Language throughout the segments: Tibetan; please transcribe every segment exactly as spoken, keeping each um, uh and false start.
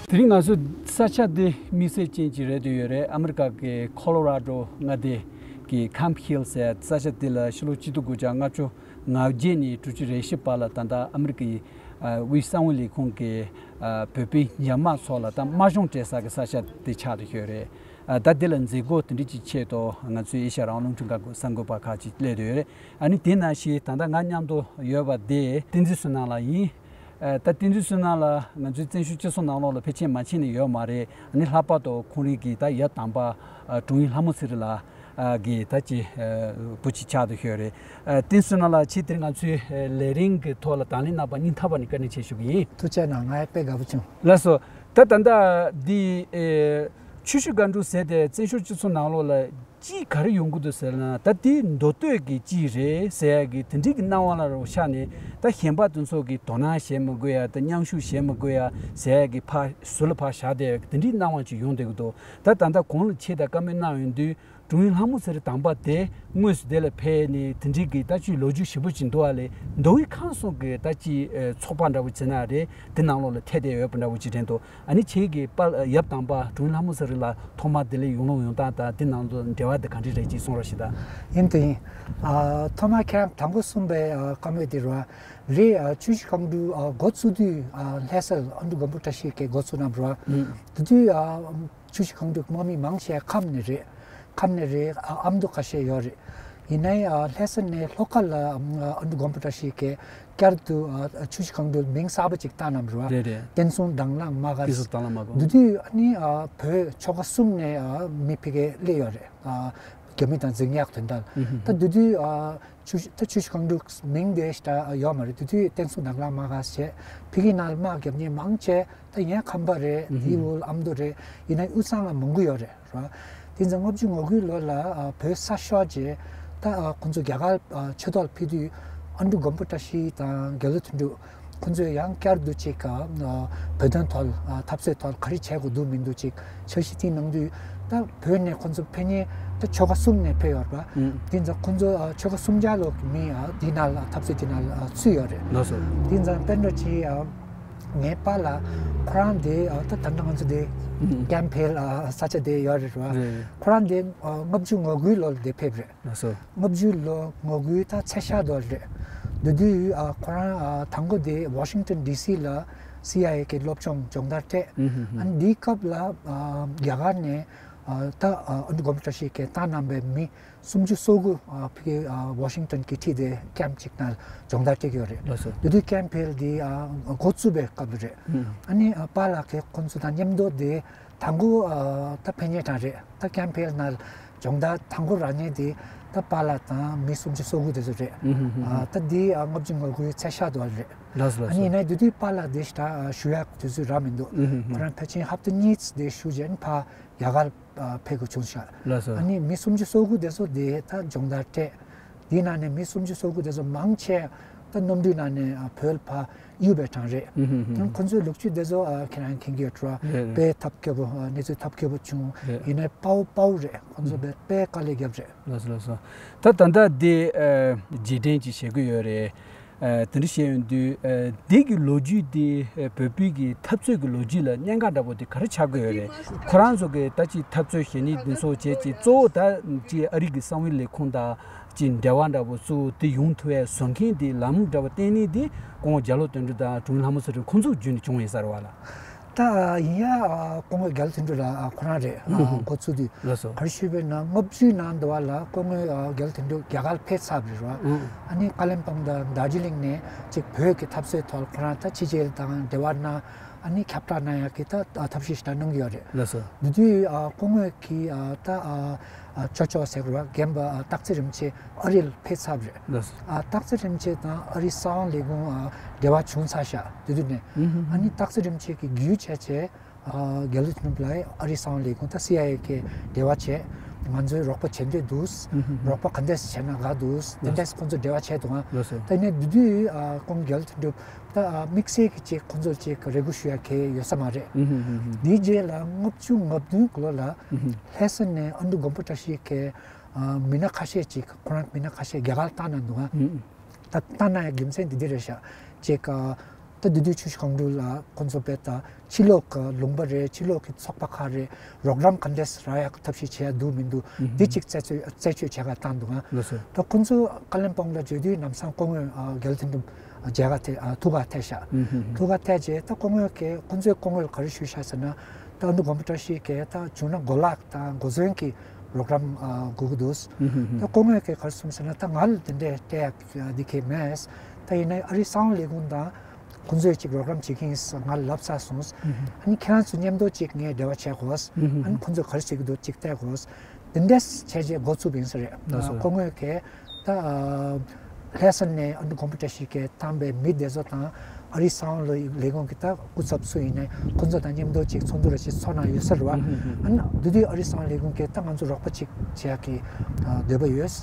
དེ་རིང་ང་ཚོ་ས་ཆ་འདི་དམིགས་བསལ་ཅན་ཅིག་རེད་འདོད་ཡོད་རེད། ཨ་མི་རི་ཀ་གི་ཁོ་ལོ་ར་ཌོ་མངའ་སྡེ་གི་ཁམ་ཧིལ་ཟེར་ས་ཆ་འདི་ལ་ཕྱི་ལོ་ཆིག་སྟོང་དགུ་བརྒྱ་ལྔ་བཅུ་ང་བརྒྱད་ནས་དྲུག་ཅུ་རེ་བཞི་བར་ལ་ད་ལྟ་ཨ་མི་རི་ཀའི་ཨ་དབུས་གསང་བའི་ལས་ཁུངས་ཀྱི་ཨ་བོད་པའི་ཉམས་དམག་ཚོ་ལ་ད་དམག་སྦྱོང་སྤྲད་ས་གི་ས་ཆ་འདི་ཆགས་བསྡད་ཡོད་རེད། ཨ་ད་འདི་ལ་མཛད་སྒོ་དེ་འདྲ་ཅིག་ཆེད་དུ་ང་ཚོའི་ཨེ་ཤ་ཡ་རང་དབང་རླུང་འཕྲིན་ཁང་གི་གསར་འགོད་པ་ཁག་ཅིག་སླེབས་བསྡད་ཡོད་རེད། ཨ་ནི་དེ་ནང་བཞིན་ད་ལྟ་ང་མཉམ་དུ་ཡོད་པ་དེ་བསྟན་འཛིན་བསོད་ནམས་ལགས་ཡིན། ཨ་ད་བསྟན་འཛིན་བསོད་ནམས་ལགས་ང་ཚོའི་བཙན་བྱོལ་སྤྱི་ཚོགས་ནང་ལོགས་ལ་ཕལ་ཆེར་ནས་ཡོད་མ་རེད། ཨ་ནི་ལྷག་པར་དུ་ཁོང་རང་གི་ད་ཡབ་དམ་པ་ཨ་དྲུང་ཡིག་ལྷ་མོ་ཚེ་རིང་ལགས་ཨ་གི་ད་ཅི་ཨ་བུ་ཅིག་ཆགས་བསྡད་ཡོད་རེད། ཨ་བསྟན་བསོད་ནམས་ལགས་ཁྱེད་དེ་རིང་ང་ཚོའི་ཨ་ལས་རིམ་གྱི་ཐོག་ལ་དང་ལེན་གནང་བར་སྙིང་ཐག་པ་ནས་བཀའ་དྲིན་ཆེ་ཞུ་གི་ཡིན། ཐུགས་རྗེ་གནང་། ང་ཡང་དཔེ་དགའ་པོ་བྱུང་། ལགས་སོ། ད་ད་ལྟ་འདི་ཨེ་ཆུ་བཞི་སྒང་དྲུག་ཟེར་དེ་བཙན་བྱོལ་སྤྱི་ཚོགས་ནང་ལོགས་ལ་ཅི་ག་རེ་ཡོང་གི་འདུག་ཟེར་ན། ད་དེ་མདོ་སྟོད་ཀྱི་ཅི་རེད་ཟེར་ཡ་གི་དེ་འདྲའི་གི་སྣང་བ་ལ་རོ་ཤར་ནས། ད་གཞན་པ་དེ་ཚོ་གི་དོ་སྣང་བྱེད་མི་དགོས་ཡ། ད་མཉམ་ཞུགས་བྱེད་མི་དགོས་ཡ་ཟེར་ཡ་གི་ཕར་ཟུར་ལ་ཕར་བཞག་བསྡད་ཡ་གི་དེ་འདྲའི་སྣང་བ་ཅིག་ཡོང་བསྡད་ཀྱི་འདུག་ད་ད་ལྟ་གོང་ལ་ཆེད་དུ་བཀའ་མོལ་གནང་ཡོང་དུས། དྲུང་ཡིག་ལྷ་མོ་ཚེ་རིང་དམ་པ་དེ་དངོས་སུ་དེ་ལ་ཕེབས་ནས་དེ་འདྲའི་གི་ད་ཅིག་ལོ་རྒྱུས་ཞིབ་པོ་ཅིག་འདུག་པ་ལས། མདོ་དབུས་ཁམས་གསུམ་གི་ད་ཅིག་ཨེ་ཚོགས་པ་འདྲ་བོ་བྱས་ན་རེད། དེ་ནང་ལོགས་ལ་ཐེ་བསྡད་ཡོད་པ་འདྲ་བོ་ཅིག་དྲན་འདུག་ཨ་ནི་ཁྱེད་ཀྱི་པར་ཡབ་དམ་པ་དྲུང་ཡིག་ལྷ་མོ་ཚེ་རིང་ལགས་ཐོག་མར་དེ་ལ་ཡོང་ལོང་ཡོང་སྟངས་དང་དེ་ནང་དུ་འབྲེལ་བ་དེ་ག་འདྲ་རེད་ཅིག་གསུང་རོགས་ཞུ་དང་། ཡིན་དེ་ཡིན། ཨ་ཐོག་མར་ཁྱེད་རང་དང་པོ་གསུངས་པའི་ཨ་བཀའ་མོལ་དེ་རེད་བ། རེད། ཨ་ཆུ་བཞི་སྒང་དྲུག་ཨ་འགོ་བཙུགས་དུས་ཨ་ལྷ་སར་ཨ་འབྲུག་མགོན་པོ་བཀྲ་ཤིས་ཀྱིས་འགོ་བཙུགས་གནང་བ་རེད་བ། ཨུ། དེ་དུས་ཨ་ཆུ་བཞི་སྒང་དྲུག་དམག་མི་མང་ཆེ་ཁམས་ནས་རེད། ཁམས་ནས་རེད། ཨ་ཨ་མདོ་ཁ་ཤས་ཡོད་རེད། ཡིན་ནའི་ཨ་ལྷ་ས་ནས་ལྷོ་ཁ་ལ་ཨ་འབྲུག་མགོན་པོ་བཀྲ་ཤིས་ཀྱིས་བསྐྱར་དུ་ཨ་ཆུ་བཞི་སྒང་དྲུག་མིང་གསར་པ་ཅིག་བཏགས་གནང་བ་རེད་བ། རེད་རེད། བསྟན་སྲུང་དྭང་བླངས་དམག་སྒར། བསྟན་སྲུང་དྭང་བླངས་དམག་སྒར། དེ་དུས་ཨ་ནི་ཨ་བོད་ཆོལ་ཁ་གསུམ་ནས་ཨ་མི་ཕ་གིར་སླེབས་ཡོད་རེད། ཨ་རྒྱ་མི་དང་འཛིང་ཡག་དོན་དག་ལ། ཨུ་ཧུ་ཧུ། ད་དེ་དུས་ཨ་ཆུ་ད་ཆུ་བཞི་སྒང་དྲུག་མིང་དེ་ཞེ་དྲག་ཡོད་མ་རེད། དེ་དུས་བསྟན་སྲུང་དྭང་བླངས་དམག་སྒར་བྱས། ཕ་གི་ནང་ལ་དམག་རྒྱབ་མཁན་མང་ཆེ་ད་ཡང་ཁམས་པ་རེད། ཨུ་ཧུ། དེའི་འོག་ཨ་མདོ་རེད། ཡིན་ན་དབུས་གཙང་ལ་མང་པོ་ཡོད་རེད། རེད་བ། དེ་ཚོ་ལྔ་བཅུ་ང་དགུའི་ལོ་ལ་ཨ་བོད་ས་ཤོར་རྗེས་ད་ཨ་ཁོང་ཚོ་རྒྱ་གར་ཨ་ཆོས་ཐོག་ལ་ཕེབས་དུས་ཨ་འབྲུག་མགོན་པོ་བཀྲ་ཤིས་དང་རྒྱལ་བ་དོན་གྲུབ་ཁོང་ཚོས་ཡང་བསྐྱར་དུ་ཅིག་ཨ་བོད་དོན་ཐོག་ཨ་འཐབ་རྩོད་ཐོག་ག་རེ་བྱེད་དགོས་འདུག་མི་འདུག་ཅིག་འཆར་གཞི་བཏིང་གནང་དུས། ད་བོད་ནས་ཁོང་ཚོ་ཕེབས་མཁན་ད་ཆོལ་ཁ་གསུམ་ནས་ཕེབས་ཡོད་རེད་བ། ཨུ། དེ་ཚོ་ཁོང་ཚོ་ཨ་ཆོལ་ཁ་གསུམ་ཆར་ལོག་གི་མི་ཨ་དེ་ནང་ལ་འཐབ་རྩོད་དེ་ནང་ལ་ཨ་ཚུད་ཡོད་རེད། ལགས་སོ། དེ་ཚོ་དཔེར་ན་ཅིག་ཨ་ངའི་པཱ་ལགས་ཁོ་རང་དེ་ཨ་ད་ད་ལྟ་ང་ཚོ་དེ་ཨུ། ཀེམ་ཕེལ་ཨ་ས་ཆ་དེ་ཡོད་རེད་བ། རེད་རེད། ཁོ་རང་དེ་ཨ་ལྔ་བཅུ་ང་དགུའི་ལོ་ལ་དེ་ཕེབས་རེད། ལགས་སོ། ལྔ་བཅུ་ལོ་ང་དགུའི་ད་ཚེས་ཤར་དུ་རེད། དེ་དུས་ཨ་ཁོ་རང་ཨ་དང་པོ་དེ་ཝ་ཤིང་ཏོན་ཌི་སི་ལ་སི་ཨའི་ཨེ་གི་སློབ་སྦྱོང་སྦྱོང་བརྡར་སྤྲད། ཨུ་ཧུ་ཧུ། ཨ་ནི་དེའི་སྐབས་ལ་ཨ་རྒྱ་གར་ནས་ཨ་ད་ཨ་ཨ་འབྲུག་མགོན་པོ་བཀྲ་ཤིས་ཀྱིས་བཏང་གནང་པའི་མི་སུམ་ཅུ་སོ་དགུ་ཨ་ཕ་གི་ཨ་ཝ་ཤིང་ཏོན་གྱི་འཁྲིས་དེ་ཀེམ་གཅིག་ནང་སྦྱོང་བརྡར་སྤྲད་ཀྱི་ཡོད་རེད། ལགས་སོ། དེ་དུས་ཀེམ་ཕེལ་དེ་ཨ་འགོ་བཙུགས་པའི་སྐབས་རེད། ཨུ་ཧུ། ཨ་ནི་ཨ་པཱ་ལགས་ཀྱིས་ཁོང་ཚོ་དང་མཉམ་དུ་དེ་དང་པོ་ཨ་ད་ཕེབས་མཁན་གྲས་རེད། ད་ཀེམ་ཕེལ་ནང་སྦྱོང་བརྡར་དང་པོ་རག་མཁན་དེ་ད་པཱ་ལགས་དང་མི་སུམ་ཅུ་སོ་དགུ་དེ་ཚོ་རེད། ཨུ་ཧུ་ཧུ། ཨ་ད་དེ་ཨ་ལྔ་བཅུ་ང་དགུའི་ཚེས་ཤར་དུ་རེད། ལགས་སོ། ཨ་ནི་ཡིན་ནའི་དེ་དུས་པཱ་ལགས་དེ་ཞེ་དྲག་ཨ་བཞུགས་ཡག་དུས་ཚོད་རག་མི་འདུག་ཨུ་ཧུ་ཧུ། ཁོ་རང་ཕལ་ཆེར་ཧབ་ཏ་གཉིས་ཙམ་དེ་བཞུགས་རྗེས་ཨ་ནི་ཕར་རྒྱ་གར་ཨ་ཕེབས་དགོས་བྱུང་ཤག་ལགས་སོ། ཨ་ནི་མི་སུམ་ཅུ་སོ་དགུ་དེ་ཚོ་དེ་ད་སྦྱོང་བརྡར་སྤྲད། དེའི་ནང་ནས་མི་སུམ་ཅུ་སོ་དགུ་དེ་ཚོ་མང་ཆེ་ད་གནམ་གྲུའི་ནང་ནས་ཨ་བོད་ལ་ཕར་གཡུགས་པའི་གྲས་རེད། ཨུ་ཧུ་ཧུ། ཡང་ཁོང་ཚོའི་ལོ་རྒྱུས་དེ་ཚོ་ཨ་ཁྱེད་རང་མཁྱེན་གྱི་ཡོད་འགྲོ། རེད་རེད། དཔེ་ཐབས་སྐྱོ་པོ་ཨ་གནས་ཚུལ་ཐབས་སྐྱོ་པོ་བྱུང་། རེད། ཡིན་ནའི་དཔའ་བོ་དཔའ་བོ་རེད། ཁོང་ཚོ་ཨུ། དཔེ་དཔེ་དཀའ་ལས་བརྒྱབ་རེད། ལགས་སོ་ལགས་སོ། ད་ད་ལྟ་འདི་ཨ་རྗེས་དྲན་ཅིག་བྱེད་ཀྱི་ཡོད་རེད། ཨ་དེ་འདྲ་བཤད་ཡོང་དུས་ཨ་འདི་གི་ལོ་རྒྱུས་འདི་ཨ་བོད་པའི་གི་འཐབ་རྩོད་ཀྱི་ལོ་རྒྱུས་ལ་གནད་འགག་འདྲ་པོ་དེ་ག་རེ་ཆགས་ཀྱི་ཡོད་རེད། ཁོ་རང་ཚོ་གི་ད་ཅིག་འཐབ་རྩོད་བྱེད་ནི་འདི་ཚོ་བྱས་ཅིག་གཙོ་བོ་ད་ཅིག་ཨ་རི་གི་གསང་བའི་ལས་ཁུངས་དང་ཅིག་འབྲེལ་བ་འདྲ་པོ་གཙོ་བོ་དེ་ཡོང་ཐུབ་པའི་བཟོ་མཁན་དེ་ལམ་ལུགས་འདྲ་པོ་བསྟན་ནི་དེ་སྐུ་ངོ་རྒྱ་ལོ་དོན་གྲུབ་དང་དྲུང་ཡིག་ལྷ་མོ་ཚེ་རིང་ཁོང་ཚོ་བརྒྱུད་ནས་བྱུང་ཡིན་ས་རེད་བ་ལ། ད་ཡིན་ཡ་སྐུ་ངོ་རྒྱ་ལོ་དོན་གྲུབ་ལགས་ཁོ་རང་རེད། ཨུ་ཧུ། འགོ་བཙུགས་དུས། ལགས་སོ། ག་རེ་ཞུས་པས་ན་ལྔ་བཅུའི་ནང་དུ་བ་ལ་སྐུ་ངོ་རྒྱ་ལོ་དོན་གྲུབ་རྒྱ་གར་ཕེབས་ཚར་བ་རེད་བ། ཨུ། ཨ་ནི་ཀ་ལིམ་པོང་དང་དར་ཇི་ལིང་ནས་ཅིག་བོད་ཀྱི་འཐབ་རྩོད་ཐོག་ཁོ་རང་ད་ཕྱི་རྒྱལ་དང་འབྲེལ་བ་གནང་། ཨ་ནི་ཁྱབ་བསྒྲགས་གནང་ཡག་གི་ད་ཐབས་ཤེས་ཞིག་ད་གནང་གི་ཡོད་རེད། ལགས་སོ། དེ་དུས་སྐུ་ངོ་གིས་ད་ཅོ་ཅོ་ཟེར་བ་རྒན་པ་སྟག་རྩེ་རིན་པོ་ཆེ་ཨ་རིར་ཕེབས་ཚར་བ་རེད། ལགས་སོ། ཨ་སྟག་རྩེ་རིན་པོ་ཆེ་དང་ཨ་རིའི་གསང་བའི་ལས་ཁུངས་ཨ་འབྲེལ་བ་བྱུང་ཚར་ཤག་དེ་དུས་ནས། ཨུ་ཧུ་ཧུ། ཨ་ནི་སྟག་རྩེ་རིན་པོ་ཆེ་གིས་བརྒྱུད་བྱས་བྱས་ཨ་རྒྱ་ལོ་དོན་གྲུབ་ལགས་ཨ་རིའི་གསང་བའི་ལས་ཁུངས་ད་སི་ཨའི་ཨེ་གི་འབྲེལ་བ་བྱས། ང་ཚོས་རོགས་པ་བྱེད་འདོད་འདུག་ཨུ་ཧུ་ཧུ། རོགས་པ་ག་འདྲས་བྱས་ན་དགའ་འདུག་དེ་འདྲས་ཁོང་ཚོ་འབྲེལ་བ་བྱས་འདུག་ཨ། ལགས་སོ། ད་ནས་དེ་དུས་ཨ་སྐུ་ངོ་རྒྱ་ལོ་དོན་གྲུབ་ད་ཨ་དམིགས་བསལ་གྱི་ཅིག་ཁོང་ཚོར་ཅིག་རེ་སྐུལ་ཞུ་ཡ་གལ་ཡོད་ས་མ་རེད། ཨུ་ཧུ་ཧུ་ཧུ། དེའི་རྗེས་ལ་ལྔ་བཅུ་ང་བདུན་གྱི་ལོ་ལ་ཨུ་ཧུ། ལྷ་ས་ནས་ཨ་འབྲུག་མགོན་པོ་བཀྲ་ཤིས་ཀྱིས་ཨ་མི་སྣ་ཁ་ཤས་ཅིག་ཁོ་རང་མི་སྣ་ཁ་ཤས་རྒྱ་གར་བཏང་གནང་འདུག་ཨ། ཨུ་ཧུ། ད་བཏང་གནང་ཡ་རྒྱུ་མཚན་དེ་འདི་རེད་ཤག་ཅིག་ཨ་ ད་བདུད་འདུལ་ཆུ་བཞི་སྒང་དྲུག་ལ་ཁོང་ཚོ་བས་ད་ཕྱི་ལོགས་ཀྱི་ལུང་པ་རེད། ཕྱི་ལོགས་ཀྱི་ཚོགས་པ་ཁག་རེད། རོགས་རམ་ག་འདྲས་རག་ཡག་ཐབས་ཤེས་བྱེད་ཡག་འདུག་མི་འདུག་འདི་གཅིག་རྩད་གཅོད་རྩད་གཅོད་བྱེད་ག་བཏང་འདུག་ཨང་། ལགས་སོ། ད་ཁོང་ཚོ་ཀ་ལན་སྤོང་ལ་འབྱོར་དུས་ལམ་སང་སྐུ་ངོ་རྒྱལ་དོན་གྲུབ་མཇལ་ག་ཐད་ཐུག་ག་ཐད་ཤག་ཐུག་ག་ཐད་རྗེས་ད་སྐུ་ངོ་གིས་ཁོང་ཚོའི་སྐུ་ངོ་ལ་ག་རེ་ཞུས་ཤག་ཟེར་ན། ད་ཨ་ནུ་དགོན་པ་བཀྲ་ཤིས་ཀྱིས་ད་བྱུང་ན་གོ་ལག་དང་གོ་མཚོན་གྱི་རོགས་རམ་དགོས་ཀྱི་འདུག་ད་སྐུ་ངོ་གིས་ག་རེ་གསུངས་ཟེར་ན། ད་ང་ལ་དེ་འདྲས་སྤྲད་ཡག་འདི་གས་མེད། ད་ཡིན་ན་ཨ་རིའི་གསང་བ་ལས་ཁུངས་དང་ཁོང་ཚོས་ཅིག་རོགས་རམ་བྱེད་ཀྱི་ཡིན་ཟེར་ང་ལ་ལབ་ཚར་སོང་། ཨ་ནི་ཁྱེད་རང་ཚོ་མཉམ་དུ་ཅིག་ངས་འབྲེལ་བ་བྱེད་དགོས། ཨ་ནི་ཁོང་ཚོས་ག་རེ་ཟེར་གྱི་འདུག་ཅིག་བལྟ་དགོས། དེ་འདྲས་བྱས་རྗེས་འགོ་ཚུགས་པ་ཡིན་ས་རེད། ལགས་སོ། སྐུ་ངོ་གིས་ད་ལྷ་ས་ནས་ཨ་ནུ་དགོན་པ་བཀྲ་ཤིས་ཀྱིས་བཏང་པའི་མི་དེ་ཚོ་དང་ཨ་རིའི་གསང་བ་ལས་ཁུངས་ཀྱི་ད་སྐུ་ཚབ་ཚོ་ཡིན་ནའི་ཁོང་ཚོ་དང་མཉམ་དུ་ཅིག་ཚོགས་འདུ་ར་ཅིག་ཚོགས་གནང་ཡོད་ས་རེད་བ། ཨ་ནི་དེ་དུས་ཨ་རིའི་གསང་བ་ལས་ཁུངས་ཀྱིས་ད་ང་ཚོ་རོགས་པ་ཅིག་བྱེད་ཡག་གི་འདོད་པ་ཡོད།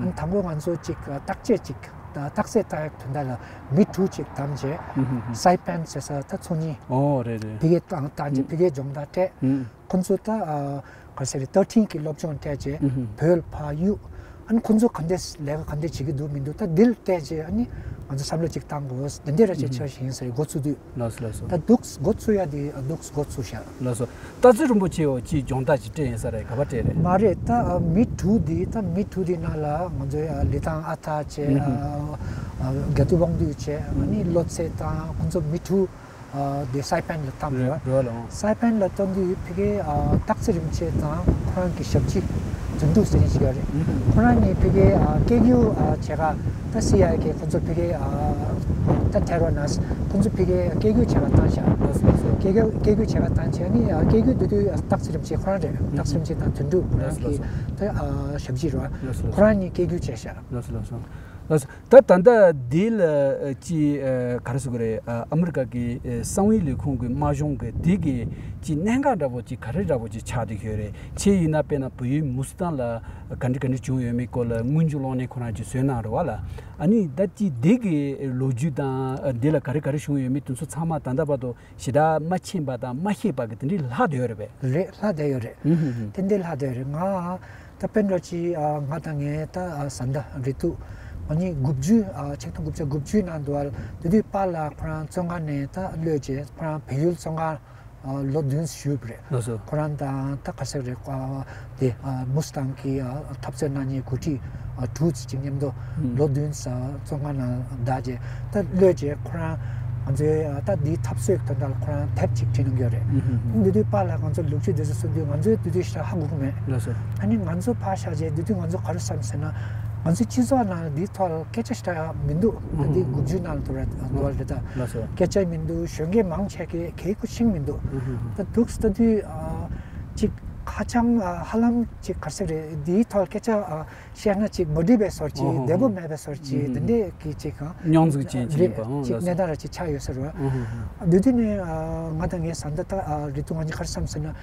ཨ་ནི་དང་པོ་ང་ཚོ་ཅིག་བརྟག་དཔྱད་ཅིག་བརྟག་དཔྱད་བཏང་ཡག་དོན་དག་ལ་མི་དྲུག་ཅིག་བདམས་རྗེས་སའི་པན་ཟེར་ས་ད་ཚོང་གཉིས་ཨོ་རེད་རེད། ཕ་གིར་བཏང་བཏང་རྗེས་ཕ་གིར་སྦྱོང་བརྡར་སྤྲད། ཁོང་ཚོ་ད་ཨ་ག་རེ་ཟེར་རེད། ད་ཐེངས་ཀྱི་སློབ་སྦྱོང་སྤྲད་རྗེས་བོད་ལ་ཕར་གཡུགས། ཨ་ནི་ཁོང་ཚོ་ག་འདྲས་ལས་ཀ་ག་འདྲས་བྱེད་ཀྱི་འདུག་མི་འདུག་ད་འདི་ལ་བལྟས་རྗེས་ཨ་ནི་ང་ཚོ་བསམ་བློ་ཅིག་བཏང་དགོས། འདི་འདྲས་ར་ཅིག་ཆགས་བཞིན་ཟེར་འགོ་ཚུགས་དུས། ལགས་སོ་ལགས་སོ། ད་འདུག་འགོ་ཚུགས་ཡ་དེ་འདུག་འགོ་ཚུགས་ཤག་ལགས་སོ། རྟ་རྫི་རིན་པོ་ཆེའོ་ཅིག་སྦྱོང་བརྡར་ཅིག་སྤྲད་ཡིན་ས་རེད། ག་པར་སྤྲད་རེད། མ་རེད། ད་མི་དྲུག་འདི་ད་མི་དྲུག་འདི་ནང་ལ་ང་ཚོའི་ལི་ཐང་ཨ་ཐར་བྱས། རྒྱ་ཐུ་དབང་འདུས་བྱས། ཨ་ནི་བློ་ཚེ་དང་ཁོང་ཚོ་མི་དྲུག་ཨ་དེ་སའི་པན་ལ་བཏང་ཡོད། རེད་ལ། སའི་པན་ལ་བཏང་དུས་ཕ་གིའི་ཨ་སྟག་རྩེ་རིན་པོ་ཆེ་དང་ཁོ་རང་གི་ཞབས་ཕྱི་དོན་གྲུབ་ཟེར་མཁན་ཞིག་ཡོད་རེད། ཁོ་རང་གཉིས་ཕ་གིའི་ཨ་སྐད་སྒྱུར་ཨ་བྱེད་ག་ད་སི་ཨའི་ཁོང་ཚོ་ཕ་གིའི་ཨ་ད་ཐེ་རོ་ནས་ཁོང་ཚོ་ཕ་གིའི་སྐད་སྒྱུར་བྱེད་ག་བཏང་ཤག་སྐད་སྒྱུར་སྐད་སྒྱུར་བྱེད་ག་བཏང་བྱས་ནི་ཨ་སྐད་སྒྱུར་དེ་དུས་ཨ་སྟག་རྩེ་རིན་པོ་ཆེ་ཁོ་རང་རེད། སྟག་རྩེ་རིན་པོ་ཆེ་དང་དོན་གྲུབ་ཁོ་རང་གི་ད་ཨ་ཞབས་ཕྱི་རེད་བ། ཁོ་རང་གཉིས་སྐད་སྒྱུར་བྱས་ཤག་ལགས་སོ་ལགས་སོ། ད་ད་ལྟ་འདི་ལ་ཅི་ག་རེ་ཟེར་དགོས་རེད། ཨ་མི་རི་ཀ་གི་གསང་བའི་ལས་ཁུངས་ཀྱི་དམག་སྦྱོང་གི་འདི་གི་ཅི་གནད་འགག་འདྲ་པོ་ཅི་ག་རེ་འདྲ་པོ་ཅི་ཆགས་བསྡད་ཡོད་རེད། ཁྱེད་ཡིན་ན་དཔེར་ན་བལ་ཡུལ་མུ་སི་ཐང་ལ་ག་འདྲ་ག་འདྲ་བྱུང་ཡོད་མེད་སྐོར་ལ་སྔོན་འཇུག་གློག་བརྙན་ཁོ་རང་ཅིག་བཟོས་གནང་རེད་བ་ལ། ཨ་ནི་ད་ཅི་འདི་གི་ལོ་རྒྱུས་དང་འདི་ལ་ག་རེ་ག་རེ་བྱུང་ཡོད་མེད་དེ་ཚོ་ཚང་མ་ད་ལྟ་བར་དུ་ཞེ་དྲག་མ་མཁྱེན་པ་དང་མ་ཤེས་པ་གི་དེ་འདྲའི་ལྷག་བསྡད་ཡོད་རེད་པས། རེད། ལྷག་བསྡད་ཡོད་རེད། ཨུ་ཧུ་ཧུ། དེ་འདྲའི་ལྷག་བསྡད་ཡོད་རེད། ང་ད་དཔེར་ན་ཅིག་ཨ་ང་དང་ངའི་ད་ཨ་བཟའ་ཟླ་རེ་ཏུ་ང་གཉིས་དགུ་བཅུ་ཨ་ཆིག་སྟོང་དགུ་བརྒྱ་དགུ་བཅུ་ནང་དུ་ཨ་དེ་དུས་པཱ་ལགས་ཁོ་རང་བཙོན་ཁང་ནས་ད་གློད་རྗེས་ཁོ་རང་བལ་ཡུལ་བཙོན་ཁང་ཨ་ལོ་བདུན་བཞུགས་པ་རེད། ལགས་སོ། ཁོ་རང་དང་ད་ག་ཟེར་རེད། ཨ་དེ་ཨ་མུ་སི་ཐང་གི་ཨ་འཐབ་རྩོད་གནང་མཁན་འགོ་ཁྲིད་ཨ་དྲུག་ཅིག་མཉམ་དུ་ཨུ་ལོ་བདུན་ཙམ་བཙོན་ཁང་ནང་བསྡད་རྗེས་ད་གློད་རྗེས་ཁོ་རང་ང་ཚོའི་ཨ་ད་འདིའི་འཐབ་རྩོད་དོན་དག་ལ་ཁོ་རང་དེབ་ཅིག་བྲིས་གནང་གི་ཡོད་རེད། ཨུ་ཧུ་ཧུ། འདི་དུས་པཱ་ལགས་ང་ཚོ་ལོ་རྒྱུས་འདི་ཚོ་གསུང་དུས་ང་ཚོའི་དེ་དུས་ཞེ་དྲག་ཧ་གོ་གི་མེད། ལགས་སོ། ཨ་ནི་ང་ཚོ་ཕར་བཞག་རྗེས་དེ་དུས་ང་ཚོ་ག་རེ་བསམ་ཟེར་ན། ང་ཚོའི་སྤྱི་ཚོགས་ནང་ལ་འདིའི་ཐོག་ལ་སྐད་ཆ་ཞེ་དྲག་མི་འདུག་ད་འདི་དགུ་བཅུ་ནང་ལ་འདུག་རེད་འདུག་རེད་ད། ལགས་སོ། སྐད་ཆ་མི་འདུག་གཞོན་སྐྱེས་མང་ཆེ་གིས་གལ་ཁུ་ཤིང་མི་འདུག་ཨུ་ཧུ་ཧུ། ད་འདུག་ལྟ་དུས་ཨ་ཅིག་ཧ་ཅང་ཨ་ཧ་ལམ་ཅིག་ག་རེ་ཟེར་རེད། འདིའི་ཐོག་སྐད་ཆ་ཨ་བཤད་ན་ཅིག་མ་འགྲིག་པའི་བཟོ་འདྲ་ཅིག་ཨུ་ཧུ་བདེ་པོ་ཧུ་མེད་པའི་བཟོ་འདྲ་ཅིག་ཨུ་ཧུ་འདི་འདྲས་ཀྱི་ཅིག་ཨ་མྱོང་ཚོར་ཅན་ཅིག་ཡིན་པ། ཨང་། ཅིག་ལགས་སོ། གནས་སྟངས་ར་ཅིག་ཆགས་ཡོད་ས་རེད་བ། ཨུ་ཧུ་ཧུ། འདི་དུས་ནས་ཨ་ང་དང་ངའི་བཟའ་ཟླ་ད་ཨ་རེ་ཏུ་ང་གཉིས་ག་རེ་བསམ་ཟེར་ན།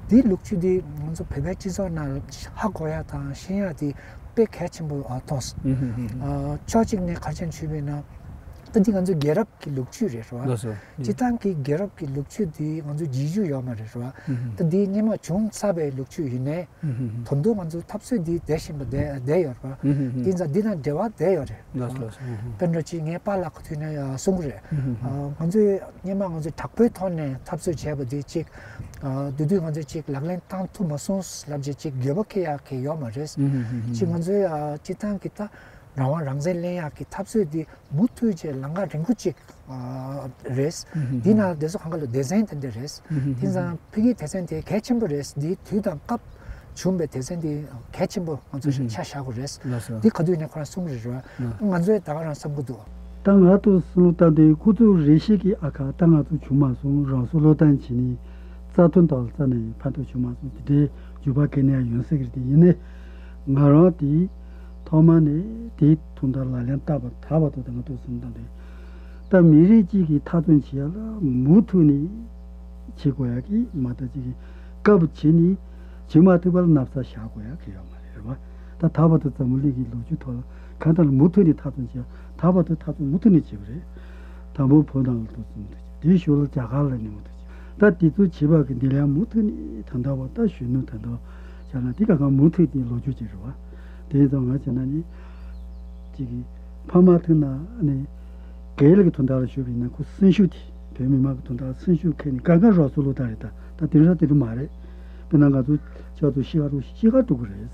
འདིའི་ལོ་རྒྱུས་འདི་ང་ཚོ་བོད་པའི་སྤྱི་ཚོགས་ནང་ཧ་གོ་ཡ་དང་ཤེས་ཡ་དེ་དཔེ་གལ་ཆེན་པོ་ཨ་མཐོང་སོང་། ཨུ་ཧུ་ཧུ་ཧུ། ཨ་ཕྱོགས་གཅིག་ནས་ག་རེ་བྱས་ནས་ཞུས་པ་ཡིན་ན། ད་འདི་ང་ཚོའི་རྒྱལ་རབས་ཀྱི་ལོ་རྒྱུས་རེད་རེད་བ། ལགས་སོ། ཨུ་ཧུ། སྤྱིར་བཏང་གི་རྒྱལ་རབས་ཀྱི་ལོ་རྒྱུས་འདི་ང་ཚོ་རྗེས་འཇུག་ཡོད་མ་རེད་རེད་བ། ཨུ་ཧུ་ཧུ། ད་འདི་སྔོན་མ་བྱུང་ཚར་བའི་ལོ་རྒྱུས་ཡིན་ནའི། ཨུ་ཧུ་ཧུ། ད་དུང་ང་ཚོ་འཐབ་རྩོད་འདི་བསྡད་བཞིན་པ་བསྡད་བསྡད་ཡོད་རེད་བ། ཨུ་ཧུ་ཧུ། དེ་ཙང་འདི་དང་འབྲེལ་བ་བསྡད་ཡོད་རེད། ལགས་སོ་ལགས་སོ། ཨུ་ཧུ། དཔེར་ན་ཅིག་ངའི་པཱ་ལགས་ཁོ་ཐུག་ནས་ཡ་གསུང་གི་རེད། ཨུ་ཧུ་ཧུ། ཨ་ང་ཚོས་སྔོན་མ་ང་ཚོས་དྲག་པོའི་ཐོག་ནས་འཐབ་རྩོད་བྱས་པ་དེ་ཅིག་ཨ་དེ་དུས་ང་ཚོས་ཅིག་ལག་ལེན་བཏང་ཐུབ་མ་སོང་ལབ་བྱས་ཅིག་འགྱོད་པ་སྐྱེ་ཡག་གི་ཡོད་མ་རེད། ཨུ་ཧུ་ཧུ་ཧུ། ཅིག་ང་ཚོའི་ཨ་སྤྱིར་བཏང་གི་ད་རང་དབང་རང་བཙན་ལེན་ཡག་གི་འཐབ་རྩོད་འདི་མུ་མཐུད་བྱས་ལམ་ཁ་རིང་པོ་ཅིག་ཨ་རེད། ཨུ་ཧུ་ཧུ། འདི་ནང་ལ་བསྡད་ས་གང་ག་ལ་སྡེ་ཚན་དེ་འདྲ་རེད། ཨུ་ཧུ་ཧུ། དེ་ཙང་ཕ་གིའི་སྡེ་ཚན་དེ་གལ་ཆེན་པོ་རེད། འདིའི་དུས་དང་སྐབས་བྱུང་བའི་སྡེ་ཚན་དེ་གལ་ཆེན་པོ་ང་ཚོས་ཨུ་ཧུ། ཆ་བཞག་དགོས་རེད། ལགས་སོ། འདི་ག་དུས་ནས་ཁོ་རང་གསུང་གི་རེད་ར། ལགས། ང་ཚོས་ད་ག་རང་བསམ་གི་འདུག་ད་ང་ཚོ་བསམ་བློ་བཏང་དུས་ཁོ་ཚོ་རེ་ཞིག་གིས་ཨ་ཁ་ད་ང་ཚོ་བྱུང་མ་སོང་། རང་སྲོག་བློས་བཏང་བྱས་ནས་རྩ་དོན་ཐོག་ལ་རྩ་ནས་ཕན་ཐོགས་བྱུང་མ་སོང་། དེ་འདྲའི་འགྱོད་པ་སྐྱེ་ནས་ཡོང་སྲིད་ཀྱི་རེད། དེ་ཡིན་ནའི་ང་རང་དེ་ཐོག་མ་ནས་དེའི་དོན་དག་ལག་ལེན་བསྟར་བ་ད་བར་དུ་ད་ང་ཚོ་བསམ་བློ་བཏང་དུས་ད་མི་རིགས་གཅིག་གི་མཐའ་དོན་བྱེད་ཡ་ལ་མུ་མཐུད་ནས་བྱེད་དགོས་ཡ་གི་མ་ད་ཅིག་གི་སྐབས་བྱས་ནས་བྱེད་མ་ཐུབ་པ་ལ་ན་བཟའ་བཞག་དགོས་ཡ་གི་ཡོད་མ་རེད་བ། ད་ད་བར་དུ་འཛམ་བུ་གླིང་གི་ལོ་རྒྱུས་ཐོག་ལ་གང་ལྟར་མུ་མཐུད་ནས་མཐའ་དོན་བྱས། ད་བར་དུ་མཐའ་དོན་མུ་མཐུད་ནས་བྱས་པ་རེད། དང་པོ་བོད་ནང་ལ་འདུག་སེ་མུ་མཐུད་བྱས། དེའི་ཞོར་ལ་རྒྱ་གར་ལ་ནས་མུ་མཐུད་བྱས། ད་དེ་ཚོ་བྱས་པ་གི་འདི་ལ་ཡང་མུ་མཐུད་ནས་ད་ལྟ་བ་ད་གཞོན་ནུ་ད་ལྟ་བ་བྱས་ན་དེ་ག་ག་མུ་མཐུད་དེ་ལོ་རྒྱུས་ཅིག་རེད་བ། དེ་ཙང་ང་བྱས་ན་ནི་ཅིག་གི་ཕ་མ་ཐུག་ན་ནི། རྒན་ལགས་ཀྱི་དོན་དག་ལ་ཞུས་པ་ཡིན་ན། ཁོ་སེམས་ཤུགས་དེ་བོད་མི་མང་གི་དོན་དག་ལ་སེམས་ཤུགས་འཁྱེར་ནས་གང་ག་རོགས་ཚོ་བློ་བཏང་རེད། ད་ད་དེང་སང་དེ་འདྲ་མ་རེད། དཔེར་ན་ང་ཚོ་ཆ་ཚོ་ཤི་ཁ་རུ་ཤི་ཁ་འགྲོ་གི་རེད།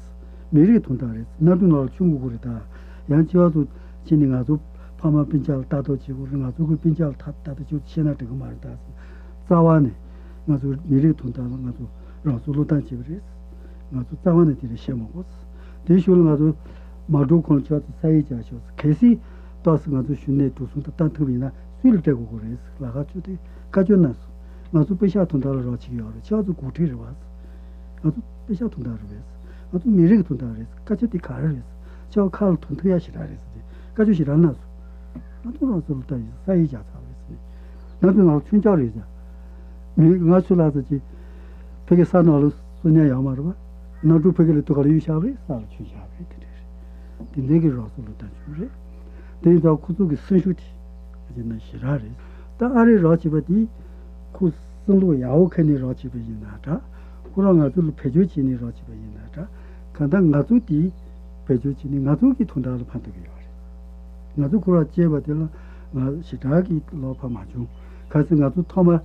མི་རིགས་དོན་དག་རེད། གནམ་གྲུ་ནང་ལ་མཆོང་དགོས་ཀྱི་རེད། ད་ཡང་ཆ་ཚོ་ཕྱིན་ནས་ང་ཚོ་ཕ་མ་སྤུན་ཀྱག་ལ་ལྟ་རྟོག་བྱེད་དགོས་རེད། ང་ཚོ་གི་སྤུན་ཀྱག་ལ་ད་ལྟ་ཆུ་བཤད་ན་འགྲིག་གི་མ་རེད། ད་རྩ་བ་ནས་ང་ཚོ་མི་རིགས་དོན་དག་ལ་ང་ཚོ་རང་ཚོ་བློ་བཏང་བྱེད་པ་རེད། ང་ཚོ་རྩ་བ་ནས་དེ་རིགས་བཤད་མ་དགོས། དེའི་ཤུལ་ལ་ང་ཚོ་མ་འགྲོ་གོང་ལ་ཆ་ཚོ་ས་ཡིག་རྒྱག་ཤོག། གལ་སྲིད་ཏོག་ཙམ་ང་ཚོ་གཞོན་ནུ་འགྲོ་སོང་ད་བཏང་ཐུབ་པ་ཡིན་ན་སུས་ལ་སྤྲད་དགོས་ཀྱི་རེད། ལ་ཁ་ཆུ་དེ་བཀའ་བཀྱོན་གནང་སོང་། ང་ཚོ་པེ་ཤག་དོན་དག་ལ་རོགས་བྱེད་ཀྱི་ཡོད་རེད། ཆ་ཚོ་འགོ་ཁྲིད་རེད་བ། ང་ཚོ་པེ་ཤག་དོན་དག་རེད་བས། ང་ཚོ་མི་རིགས་ཀྱི་དོན་དག་རེད། སྐད་ཆ་དེ་ག་རེ་རེད། ཆ་བོ་ཁ་ལ་དོན་ཐུབ་ཡ་ཞེ་དྲག་རེད་ཟེར་ཏེ་བཀའ་བཀྱོན་ཞེ་དྲག་གནང་སོང་། ང་ཚོ་རང་ཚོ་ལ་ལྟ་ཡིན་ས་ཡིག་རྒྱག་ཚར་བ་རེད་ཟེར་ནས། ང་ཚོ་ནང་ལ་ཆུང་ཆག་རེད་ཟེར། མི་ང་ཚོ་ལ་ཚོ་ཅི་ཕ་གི་ས་ནང་ལ་སོ་ཉག་ཡོད་མ་རེད་བ། གནམ་གྲུ་ཕ་གི་ལ་ཏུ་ག་ལ་གཡུག་བཞག་རེད། ས་ལ་ཆུ་བཞག་རེད། དེ་འདྲ་རེད། དེ་འདྲའི་གི་རང་ཚོ་ལ་ལྟ་ཆུང་རེད། དེ་ཡིན་ཙང་ཁོ་ཚོ་གི་སེམས་ཤུགས་དེ་ཡིན་ན་ཞེ་དྲག་རེད། ད་ཨ་རི་རོགས་བྱེད་པ་དེ་ཁོ་སེམས་ལུགས་ཡག་པོ་ཁ་ནས་རོགས་བྱེད་པ་ཡིན་ན་འདྲ། ཁོ་རང་ང་ཚོ་ལ་བེད་སྤྱོད་བྱས་ནས་རོགས་བྱེད་པ་ཡིན་ན་འདྲ། གང་ལྟར་ང་ཚོ་དེ་བེད་སྤྱོད་བྱས་ནས་ང་ཚོ་གི་དོན་དག་ལ་ཕན་ཐོགས་ཀྱི་ཡོད་རེད། ང་ཚོ་ཁོ་རང་སྐྱེས་པ་དེ་ལ་ང་ཞེ་དྲག་གི་བློ་ཕམ་མ་བྱུང་། གལ་སྲིད་ང་ཚོ་ཐོག་མ་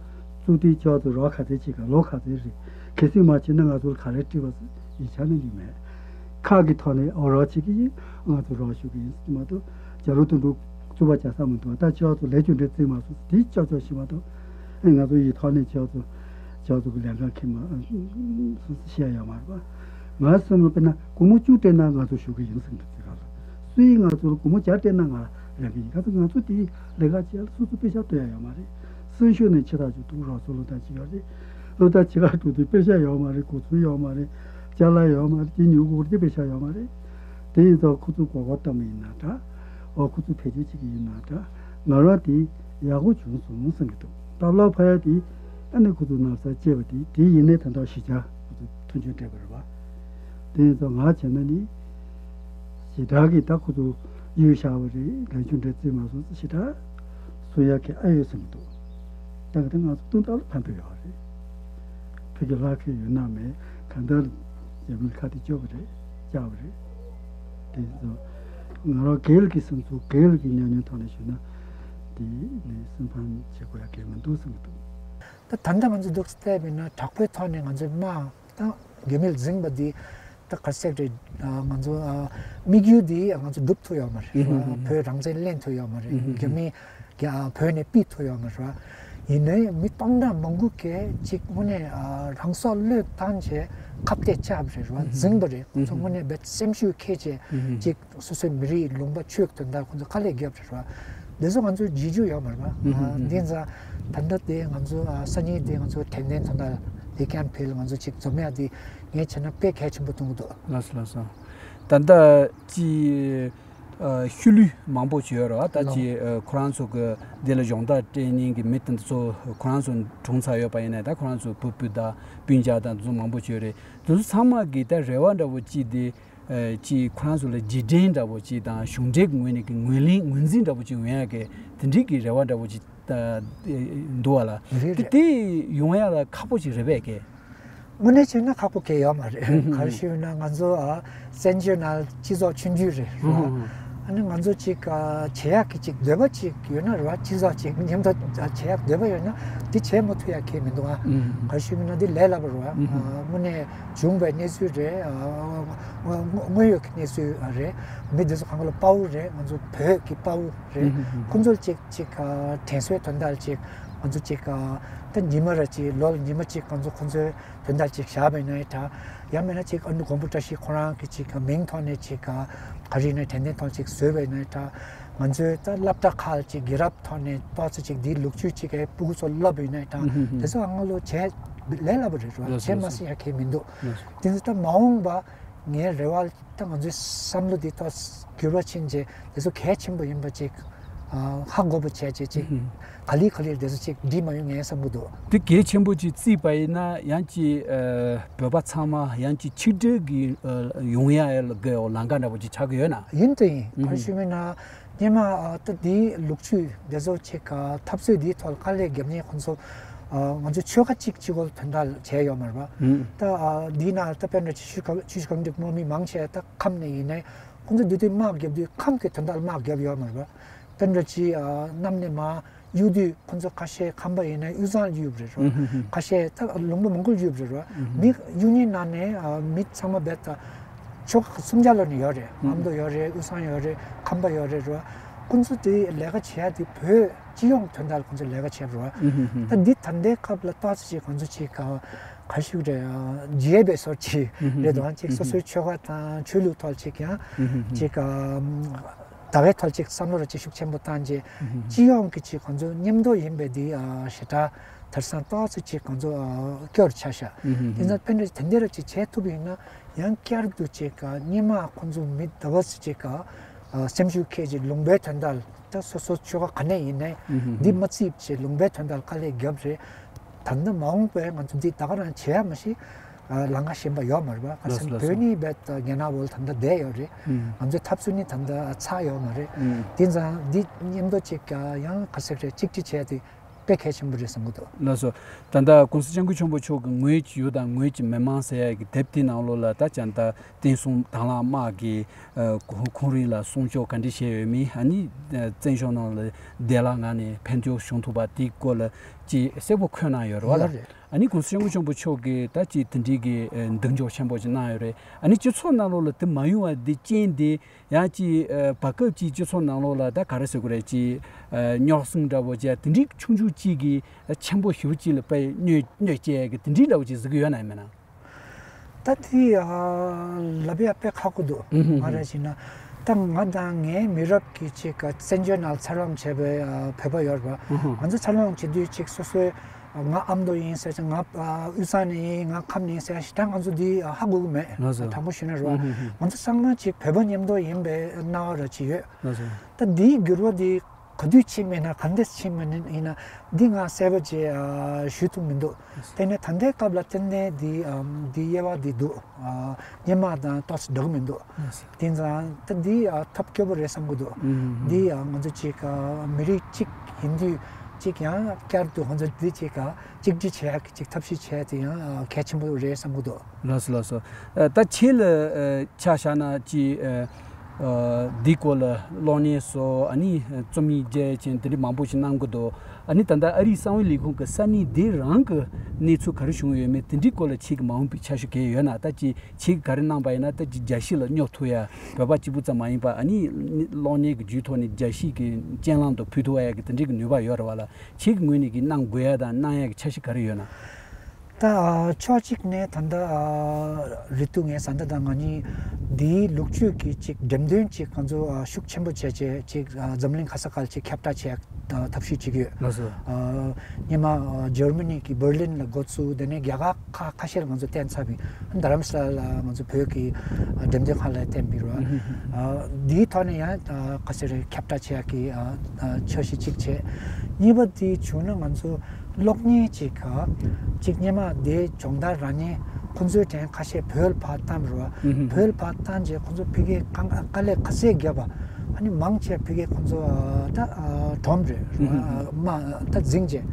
བཙུགས་དུས་ཅག་ཏུ་རོགས་ག་ཚད་བྱེད་ག་ལོ་ག་ཚད་རེད། གལ་སྲིད་མ་བྱེད་ན་ང་ཚོ་ལ་ག་རེ་སྤྲད་པ་ཡིད་ཆ་ནས་ཡོད་མེད། ཁག་གི་ཐོག་ནས་ཨོ་རོགས་བྱེད་ཀྱི་ཡིན། ང་ཚོ་རོགས་ཞུ་གི་ཡིན་ཟེར་གྱི་མ་གཏོགས་རྒྱ་ལོ་དུད་འགྲོ་རྩུབ་པ་བྱ་ས་མི་འདུག་ད་ཅག་ཚོ་ལས་རྒྱུ་འབྲས་བརྩི་མ་སོང་དེ་ཅག་ཅག་ཞིག་མ་གཏོགས་ཨེ་ང་ཚོ་ཡིག་ཐོག་ནས་ཅག་ཚོ་ཅག་ཚོ་གི་ལས་ཀ་ཁྱིམ་མ་བཤད་ཡོད་མ་རེད་པ། ང་སེམས་ལ་དཔེར་ན་སྒོར་མོ་བཅུ་སྤྲད་ན་ང་ཚོ་ཞུ་གི་ཡིན་ཟེར་འདུག་དེ་ག་ལ་སུ་ཡིས་ང་ཚོ་ལ་སྒོར་མོ་བརྒྱ་སྤྲད་ན་ང་རག་གི་ཡིན། ག་ཚོད་ང་ཚོ་དེ་ལས་ཀ་བྱས་ལ་སོ་སོ་པེ་ཤག་སྟོན་ཡ་ཡོད་མ་རེད། སེམས་ཤུགས་ནས་ཕྱི་ཐག་ཆོད་འདུག་རོགས་ཚོ་བློ་ཐག་ཆོད་ཡོད་རེད། སློབ་གྲྭ་ཆེ་ཁག་འགྲོ་དུས་པེ་ཤག་ཡོད་མ་རེད། གོ་ཚུལ་ཡོད་མ་རེད། ཅ་ལག་ཡོད་མ་རེད། དེ་ཉོ་དགོས་རེད། པེ་ཤག་ཡོད་མ་རེད། དེ་ཡིན་ཙང་ཁོ་ཚོ་མགོ་སྐོར་གཏོང་གི་ཡིན་ན་འདྲ། འོ་ཁོ་ཚོ་བེད་སྤྱོད་བྱེད་ཀྱི་ཡིན་ན་འདྲ། ང་རང་དེ་ཡག་པོ་བྱུང་སོང་བསམ་གྱི་འདུག་སྟབས་ལགས་ཕ་ཡ་དེ་ཨ་ནི་ཁོ་ཚོ་ན་བཟའ་སྐྱེས་པ་དེ་དེ་ཡིན་ནའི་ད་ལྟ་གཞིས་ཆགས་ཁོ་ཚོ་མཐུན་རྐྱེན་སྤྲད་པ་རེད་བ། དེ་ཡིན་ཙང་ང་བྱས་ན་ནི། ཞེ་དྲག་གི་ད་ཁོ་ཚོ་གཡུལ་བཞག་པ་རེད། ལས་རྒྱུ་འབྲས་བརྩི་མ་སོང་ཟེར་ཞེ་དྲག་གསུང་ཡག་གི་ཨ་ཡོད་བསམ་གྱི་འདུག་ད་ག་ད་ང་ཚོ་སྟོང་ཐོག་ལ་ཕན་ཐོགས་ཡོད་རེད། ཕ་གི་ལྷག་ཁེལ་ཡོད་ན་མེད་གང་ལྟར་རྒྱ་མིའི་ཁ་དེ་སྐྱོ་བ་རེད། སྐྱག་པ་རེད། དེ་ཚོ་ང་རང་རྒན་ལགས་ཀྱི་བསམ་ཚུལ་རྒན་ལགས་ཀྱི་ཉམས་མྱོང་ཐོག་ནས་ཞུས་ན་དེ་ནས་སེམས་ཕམ་བྱེད་དགོས་ཡག་གི་མི་འདུག་བསམ་གྱི་འདུག་ད་ད་ལྟ་ང་ཚོ་འདུག་བལྟས་པ་ཡིན་ན་དྲག་པོའི་ཐོག་ནས་ང་ཚོའི་དམག་དང་རྒྱ་མིས་འཛིང་པ་འདི་ད་ག་ཚད་རེད། ང་ཚོ་དམིགས་ཡུལ་འདི་ང་ཚོ་སྒྲུབ་ཐུབ་ཡོད་མ་རེད། བོད་རང་བཙན་ལེན་ཐུབ་ཡོད་མ་རེད། རྒྱ་མི་བོད་ནས་ཕུད་ཐུབ་ཡོད་མ་རེད། ཡིན་ནའི་མི་སྟོང་ཕྲག་མང་པོ་གིས་གཅིག་དངོས་གནས་རང་སྲོག་བློས་བཏང་བྱས་ཁ་གཏད་བཅག་པ་རེད་བ། འཛིང་པ་རེད། ཁོ་ཚོ་དངོས་གནས་རྦད་སེམས་ཤུགས་འཁྱེར་བྱས་གཅིག་སོ་སོའི་མི་རིགས་ལུང་པ་ཆོས་ཀྱི་དོན་དག་ཁོ་ཚོ་དཀའ་ལས་བརྒྱབ་རེད་བ། འདི་ཚོ་ང་ཚོས་བརྗེད་རྒྱུ་ཡོད་མ་རེད་བ། འདི་ཙང་ད་ལྟ་དེ་ང་ཚོ་སང་ཉིན་དེ་ང་ཚོ་དྲན་རྟེན་དོན་དག་ལས་ཀན་ཕིལ་ང་ཚོ་གཅིག་འཛོམས་ཡག་དེ་ངས་བྱས་ན་དཔེ་གལ་ཆེན་པོ་མཐོང་གི་འདུག་ལགས་སོ་ལགས་སོ། ད་ལྟ་ཅི་ཤུལ་ལུས་མང་པོ་ཅིག་ཡོད་རེད་བ། ད་ཅི་ཁོ་རང་ཚོ་གི་འདི་ལ་སྦྱོང་བརྡར་སྤྲད་མཁན་གྱི་མི་དེ་ཚོ་ཁོ་རང་ཚོ་གྲོངས་ཚར་ཡོད་པ་ཡིན་ནའི་ད་ཁོ་རང་ཚོ་བུ་སྤུན་དང་སྤུན་ཀྱག་དང་དེ་ཚོ་མང་པོ་ཅིག་ཡོད་རེད། དེ་ཚོ་ཚང་མ་གི་ད་རེ་བ་འདྲ་བོ་ཅིག་དེ། ཨ་ཅིག་ཁོ་རང་ཚོ་ལ་རྗེས་དྲན་འདྲ་བོ་ཅིག་དང་གཞུང་འབྲེལ་གྱི་ངོས་ནས་ཀྱི་ངོས་ལེན་ངོས་འཛིན་འདྲ་བོ་ཅིག་ཡོང་ཡག་གི་དེ་འདྲའི་གི་རེ་བ་འདྲ་བོ་ཅིག་ད་འདུག་བ་ལ། རེད་དེ་རེད། དེ་ཡོང་ཡག་ལ་ཁག་པོ་ཅིག་རེད་པས་ཀྱེ། དངོས་གནས་བྱས་ན་ཁག་པོ་གང་ཡང་ཡོད་མ་རེད། ག་རེ་ཞུས་ན་ང་ཚོ་ཨ་བཙན་བྱོལ་ནང་སྤྱི་ཚོགས་ཆུང་ཆུང་རེད། ཨ་ནི་ང་ཚོ་ཅིག་ཨ་བྱེད་ཡག་གི་ཅིག་འདོད་པ་ཅིག་ཡོད་ན་རེད་བ། སྤྱི་ཚོགས་ཅིག་མཉམ་དུ་བྱེད་ཡག་འདོད་པ་ཡོད་ན་དེ་བྱེད་མ་ཐུབ་ཡག་གང་ཡང་མི་འདུག་ཨ་ག་རེ་ཞུས་ན་དེ་ལས་སླ་པོ་རེད་བ། དངོས་གནས། བྱུང་བའི་གནས་ཚུལ་རེད། དངོས་ཡོད་ཀྱི་གནས་ཚུལ་རེད། མི་འདི་ཚོ་གང་ག་ལ་དཔའ་བོ་རེད། ང་ཚོ་བོད་ཀྱི་དཔའ་བོ་རེད། ཁོང་ཚོར་ཅིག་ཅིག་དྲན་གསོའི་དོན་དག་ཅིག་ང་ཚོ་ཅིག་ད་ཉི་མ་རེ་ཅིག་ལོ་ལ་ཉི་མ་ཅིག་ང་ཚོ་ཁོང་ཚོའི་དོན་དག་ཅིག་བཞག་པ་ཡིན་ན་ཡང་འདྲ། ཡང་མིན་ན་ཅིག་ཨ་ནུ་མགོན་པོ་བཀྲ་ཤིས་ཁོ་རང་གི་ཅིག་མིང་ཐོག་ནས་ཅིག་ག་རེ་ཡིན་ན་དྲན་རྟེན་ཐོག་ཅིག་བཟོས་པ་ཡིན་ན་ཡང་འདྲ། ང་ཚོའི་ད་སློབ་གྲྭ་ཁག་ལ་ཅིག་རྒྱལ་རབས་ཐོག་ནས་ཏོག་ཙམ་ཅིག་འདིའི་ལོ་རྒྱུས་ཅིག་གི་ཕྲུ་གུ་ཚོ་བསླབ་པ་ཡིན་ན་ཡང་འདྲ། དེ་ཚོ་ཨ་ང་ལོ་བྱས་ལས་སླ་པོ་རེད་རོ། ལགས་སོ། བྱས་མ་ཟིན་ཡ་གལ་མི་འདུག་ལགས་སོ། དེ་ཚོ་ད་མ་འོངས་པ་ངའི་རེ་བ་ད་ང་ཚོའི་བསམ་བློ་འདི་ཏོག་འགྱུར་བ་ཕྱིན་རྗེས་དེ་ཚོ་གལ་ཆེན་པོ་ཡིན་པ་ཅིག་ཧ་གོ་བ་བྱས་རྗེས་ཅིག་ག་ལེ་ག་ལེ་དེ་ཚོ་ཅིག་འགྲིག་མ་ཡོང་ངའི་བསམ་བློ་འདུག་དེ་གལ་ཆེན་པོ་ཅིག་བརྩིས་པ་ཡིན་ན་ཡང་ཅིག་བོད་པ་ཚང་མ་ཡང་ཅིག་ཆིག་སྒྲིལ་གྱི་ཡོང་ཡ་གི་ལམ་ཁ་འདྲ་པོ་ཅིག་ཆགས་ཀྱི་ཡོད་ན། ཡིན་དུ་ཡིན། ག་རེ་ཞུ་མིན་ན། སྔོན་མ་ད་འདིའི་ལོ་རྒྱུས་འདི་ཚོ་ཅིག་འཐབ་རྩོད་འདིའི་ཐོག་ལ་དཀའ་ལས་བརྒྱབ་མཁན་ཁོང་ཚོ་ང་ཚོའི་ཆོལ་ཁ་གཅིག་གཅིག་པོ་ལ་དོན་དག་བྱས་ཡོད་མ་རེད་པ། ད་འདིའི་ནང་ད་དཔེར་ན་ཆུ་བཞི་སྒང་དྲུག་དམག་མི་མང་ཆེ་ད་ཁམས་ནས་ཡིན་ནའི་ཁོང་ཚོ་འདི་དུས་དམག་བརྒྱབ་དུས་ཁམས་ཀྱི་དོན་དག་ལ་དམག་བརྒྱབ་ཡོད་མ་རེད་པ། དཔེ་འདྲ་ཅིག་ཨ་གནམ་ནས་མར་གཡུག་དུས་ཁོང་ཚོ་ཁ་ཤས་ཁམས་པ་ཡིན་ན་དབུས་གཙང་གཡུག་རེད་རོ། ཁ་ཤས་ད་ལུང་པ་མང་པོ་གཡུག་རེད་རོ། མི་གཡུག་མཁན་ནང་ནས་ཨ་མི་ཚང་མ་རྦད་དེ་ཆོལ་ཁ་གསུམ་ཆ་ལོ་ནས་ཡོད་རེད། ཨ་མདོ་ཡོད་རེད། དབུས་གཙང་ཡོད་རེད། ཁམས་པ་ཡོད་རེད་རོ། ཁོང་ཚོ་དེ་ལས་ཀ་བྱེད་ཡ་དེ་བོད་སྤྱི་ཡོངས་དོན་དག་ལ་ཁོང་ཚོ་ལས་ཀ་བྱེད་རོ། ད་འདི་ད་ལྟའི་སྐབས་ལ་ཏོག་ཙམ་ཅིག་ཁོང་ཚོ་ཅིག་ག་ག་ཞུགས་རེད། རྗེས་པའི་སོར་ཅིག་རེད་དོ། ཅིག་སོ་སོའི་ཆོལ་ཁ་དང་ཆོས་ལུགས་ཐོག་ཅིག་ཡང་ཅིག་ད་གའི་ཐོག་ཅིག་བསམ་བློ་ར་ཅིག་ཤུགས་ཆེན་པོ་བཏང་རྗེས་སྤྱི་ཡོངས་ཀྱི་ཅིག་ཁོང་ཚོ་མཉམ་དུ་ཡིན་པའི་འདི་ཞེ་དྲག་དེང་སང་ཏོག་ཙམ་ཅིག་ཁོང་ཚོ་སྐྱོ་རུ་ཆགས་ཤག་དེ་ཚོ་ཕན་ཚུན་དེ་འདྲ་ར་ཅིག་བྱེད་ཐུབ་ཡིན་ན་ཡང་བསྐྱར་དུ་ཅིག་སྔོན་མ་ཁོང་ཚོ་མི་ད་ག་ཙམ་ཅིག་སེམས་ཤུགས་འཁྱེར་ཅིག་ལུང་པའི་དོན་དག་ད་སོ་སོ་ཆོལ་ཁ་ག་ནས་ཡིན་ནའི་འདི་མ་བརྩིས་བྱས་ལུང་པའི་དོན་དག་དཀའ་ལས་བརྒྱབ་རེད། ད་ལྟ་མ་འོངས་པའི་ང་ཚོ་འདི་ད་ག་རང་བྱེད་ཡ་མ་གཞི་ལམ་ཁ་གཞན་པ་ཡོད་མ་རེད་པ། ག་ལགས་སོ་ལགས་སོ། བོད་ནི་རྦད་དེ་རྒྱ་ནག་འོག་ལ་ད་ལྟ་བསྡད་ཡོད་རེད། ང་ཚོའི་འཐབ་རྩོད་ནི་ད་ལྟ་ཚར་ཡོད་མ་རེད། དེ་ཙང་འདི་མཉམ་དུ་ཅིག་ཡང་ག་ཟེར་རེད། གཅིག་སྒྲིལ་བྱས་ཏེ་དཔེ་གལ་ཆེན་པོ་རེད་བསམ་གྱི་འདུག་ལགས་སོ། ད་ལྟ་གོང་ས་སྐྱབས་མགོན་ཆེན་པོ་མཆོག་གི་ངོས་ཀྱི་ཡུལ་དང་ངོས་ཀྱི་མི་མང་ཟེར་ཡ་གི་དེབ་དེའི་ནང་ལོགས་ལ་ད་ཅང་ད་བསྟན་སྲུང་དྭང་བླངས་དམག་གི་ཁོང་རང་ལ་སྲུང་སྐྱོབ་ག་འདྲ་བྱས་ཡོད་མེད། ཨ་ནི་བཙན་བྱོལ་ནང་ལ་བདེ་བླག་ངང་ནས་ཕན་ཐོགས་བྱུང་ཐུབ་པ་དེའི་སྐོར་ལ་ཅིག་གསལ་པོ་འཁོད་གནང་ཡོད་རེད་བ་ལ། ཡོད་རེད། ཨ་ནི་གོང་ས་སྐྱབས་མགོན་ཆེན་པོ་མཆོག་གིས་ད་ཅིག་དེ་འདྲའི་གི་མདུན་ཅོག་ཆེན་པོ་ཅིག་གནང་ཡོད་རེད། ཨ་ནི་སྤྱི་ཚོགས་ནང་ལོགས་ལ་དེ་མ་ཡོང་བ་དེ་རྐྱེན་དེ་ཡང་ཅིག་བར་སྐབས་ཅིག་སྤྱི་ཚོགས་ནང་ལོགས་ལ་ད་ག་རེ་ཟེར་དགོས་རེད། ཅིག་རྙོག་ཟིང་འདྲ་བོ་ཅིག་དེ་འདྲའི་ཆུང་ཆུང་ཅིག་གིས་ཆེན་པོ་ཞེ་པོ་ཅིག་ལ་དཔེ་གནོད་གནོད་སྐྱེལ་གི་དེ་འདྲའི་འདྲ་བོ་ཅིག་གཟིགས་ཀྱི་ཡོད་ན་ཡང་མེད་ན། ད་དེ་ལབ་ཡ་དཔེ་ཁག་པོ་འདུག་ང་རེ་བྱས་ན་ད་ང་དང་ངའི་མི་རབས་ཀྱི་ཅིག་བཙན་བྱོལ་ནང་འཚར་ལོངས་བྱས་པའི་བོད་པ་ཡོད་རེད་པ། ང་ཚོ་འཚར་ལོངས་བྱེད་དུས་ཅིག་སོ་སོའི་ང་ཨ་མདོ་ཡིན་ཟེར་ཅིག་ང་དབུས་གཙང་ནས་ཡིན། ང་ཁམས་ནས་ཡིན་ཟེར་ཞིག་ད་ང་ཚོ་འདི་ཧ་གོ་གི་མེད། ལགས་སོ། དྲང་པོ་ཞུས་ན་རེད་པ། ང་ཚོ་ཚང་མ་ཅིག་བོད་པ་མཉམ་དུ་ཡིན་པའི་སྣང་བ་ར་ཅིག་ཡོད། ལགས་སོ། ད་འདིའི་འགྱུར་བ་འདི་ག་དུས་ཕྱིན་མིན་ན་ག་འདྲས་ཕྱིན་མིན་ཡིན་ན་འདི་ང་གསལ་པོ་ཅིག་ཞུ་ཐུབ་མི་འདུག་དེ་ནས་ད་ལྟའི་སྐབས་ལ་ཏན་ཏན་འདི་འདི་དབྱེ་བ་འདི་འདུག་སྔོན་མ་དང་ཏོག་ཙམ་འདྲ་གི་མི་འདུག་དེ་ཙང་ད་འདི་ཐབས་སྐྱོ་པོ་རེད་བསམ་གི་འདུག་འདི་ང་ཚོ་ཅིག་མི་རིགས་གཅིག་ཡིན་དུས་ཅིག་ཡང་བསྐྱར་དུ་ང་ཚོ་འདི་ཅིག་གཅིག་སྒྲིལ་བྱེད་ཡག་གི་ཅིག་ཐབས་ཤེས་བྱས་ཏེ་ཡང་གལ་ཆེན་པོ་རེད་བསམ་གི་འདུག་ལགས་སོ་ལགས་སོ། ད་ཁྱེད་ལ་ཆ་བཞག་ན་ཅིག་འདི་སྐོར་ལ་གློག་བརྙན་བཟོ། ཨ་ནི་རྩོམ་ཡིག་རྒྱག་མཁན་དེ་འདྲ་མང་པོ་ཞིག་གནང་གི་འདུག་ཨ་ནི་ད་ལྟ་ཨ་རིའི་གསང་བའི་ལས་ཁུངས་ཀྱི་ས་གནས་འདི་རང་གི་གནས་ཚུལ་ག་རེ་བྱུང་ཡོད་མེད་དེ་འདྲའི་སྐོར་ལ་ཁྱེད་ཀྱི་མ་འོངས་པའི་འཆར་གཞི་ག་རེ་ཡོད་ན། ད་ཅིག་ཁྱེད་ཀྱིས་ག་རེ་གནང་པ་ཡིན་ན་ད་ཅིག་རྒྱལ་སྤྱི་ལ་སྙོབ་ཐུབ་ཡ། བོད་པ་གཅིག་པུ་ཙམ་མ་ཡིན་པ་ཨ་ནི་གློག་བརྙན་གྱི་བརྒྱུད་ཐོག་ནས་རྒྱལ་སྤྱི་གི་སྤྱན་ལམ་དུ་ཕུལ་ཐུབ་ཡ་གི་དེ་འདྲའི་གི་ནུས་པ་ཡོད་རེད་བ་ལ། ཁྱེད་ཀྱི་ངོས་ནས་གི་གནང་དགོས་ཡ་དང་གནང་ཡ་གི་འཆར་གཞི་ག་རེ་ཡོད་ན། ད་ཕྱོགས་གཅིག་ནས་ད་ལྟ་རེད་འདུག་ངས་བཟའ་ཟླ་དང་ང་གཉིས་འདིའི་ལོ་རྒྱུས་ཀྱི་ཅིག་འགྲེམས་སྟོན་ཅིག་ང་ཚོ་ཤུགས་ཆེན་པོ་བྱས་བྱས་ཅིག་འཛམ་གླིང་ག་ས་ག་ལ་ཅིག་ཁྱབ་བསྒྲགས་བྱས་ཐབས་ཤེས་བྱེད་ཀྱི་ཡོད། ལགས་སོ། སྔོན་མ་འཇར་མ་ནི་གི་བྷར་ལིན་ལ་འགོ་བཙུགས། དེ་ནས་རྒྱ་གར་ཁག་ཁ་ཤས་ལ་ང་ཚོ་བསྟན་ཚར་བའི་རྡ་རམ་ས་ལ་ལ་ང་ཚོ་བོད་ཀྱི་འགྲེམས་སྟོན་ཁང་ལ་བསྟན་པའི་རོ། འདིའི་ཐོག་ནས་ཡང་ག་ཟེར་རེད། ཁྱབ་བསྒྲགས་བྱེད་ཡག་གི་འཆར་གཞི་གཅིག་བྱས། གཉིས་པ་དེ་བྱུང་ན་ང་ཚོ་གློག་བརྙན་ཅིག་ག་ཅིག་སྔོན་མ་དེ་སྦྱོང་བརྡར་རག་མཁན་ཁོང་ཚོའི་གྲས་ཁ་ཤས་བོད་ལ་ཕར་བཏང་རོ། བོད་ལ་ཕར་བཏང་རྗེས་ཁོང་ཚོ་ཕ་གིར་དཀའ་ལས་ག་ཚད་བརྒྱབ་པ། ཨ་ནི་མང་ཆེ་བ་ཕ་གིར་ཁོང་ཚོ་ད་གྲོངས་རེད། མ་ད་འཛིང་རྗེས་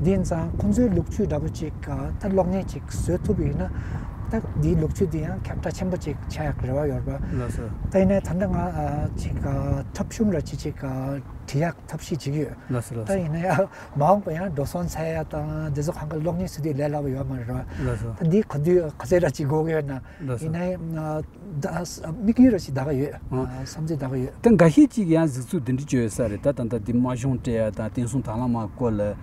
འདི་ཙང་ཁོང་ཚོའི་ལོ་རྒྱུས་འདྲ་པོ་ཅིག་ད་གློག་བརྙན་ཅིག་བཟོ་ཐུབ་པ་ཡིན་ན་ད་འདིའི་ལོ་རྒྱུས་འདི་ཡང་ཁྱབ་བསྒྲགས་ཆེན་པོ་ཅིག་བྱ་ཡག་རེ་བ་ཡོད་རེད་པ། ལགས་སོ། ད་ཡིན་ནའི་ད་ལྟ་ང་ཅིག་འཁྲབ་གཞུང་ར་ཅིག་ཅིག་བྲིས་ཡག་ཐབས་ཤེས་བྱེད་ཀྱི་ཡོད། ལགས་སོ་ལགས་ད་སོ། ཡིན་ན་ཡང་མ་འོངས་པ་ཡང་འགྲོ་སོང་འཚོལ་ཡ་དང་དེ་ཚོ་གང་ག་གློག་བརྙན་བཟོ་དུས་ལས་སླ་པོ་ཡོད་མ་རེད་ར། ལགས་སོ། ད་འདི་ག་དུས་ག་ཚད་ར་ཅིག་དགོས་ཀྱི་ཡོད་ན། ལགས་སོ། ཡིན་ན་ཡང་ད་དམིགས་ཡུལ་ར་ཅིག་ད་ག་ཡོད། ཨ། བསམ་ཚུལ་ད་ག་ཡོད། ད་འགའ་ཤས་ཅིག་ཡང་གཟིགས་ཚུལ་འདི་འདྲ་བརྗོད་ཡོད་ས་རེད། ད་ད་ལྟ་འདི་དམག་སྦྱོང་སྤྲད་ཡ་དང་བསྟན་སྲུང་དྭང་བླངས་དམག་སྐོར་ལ་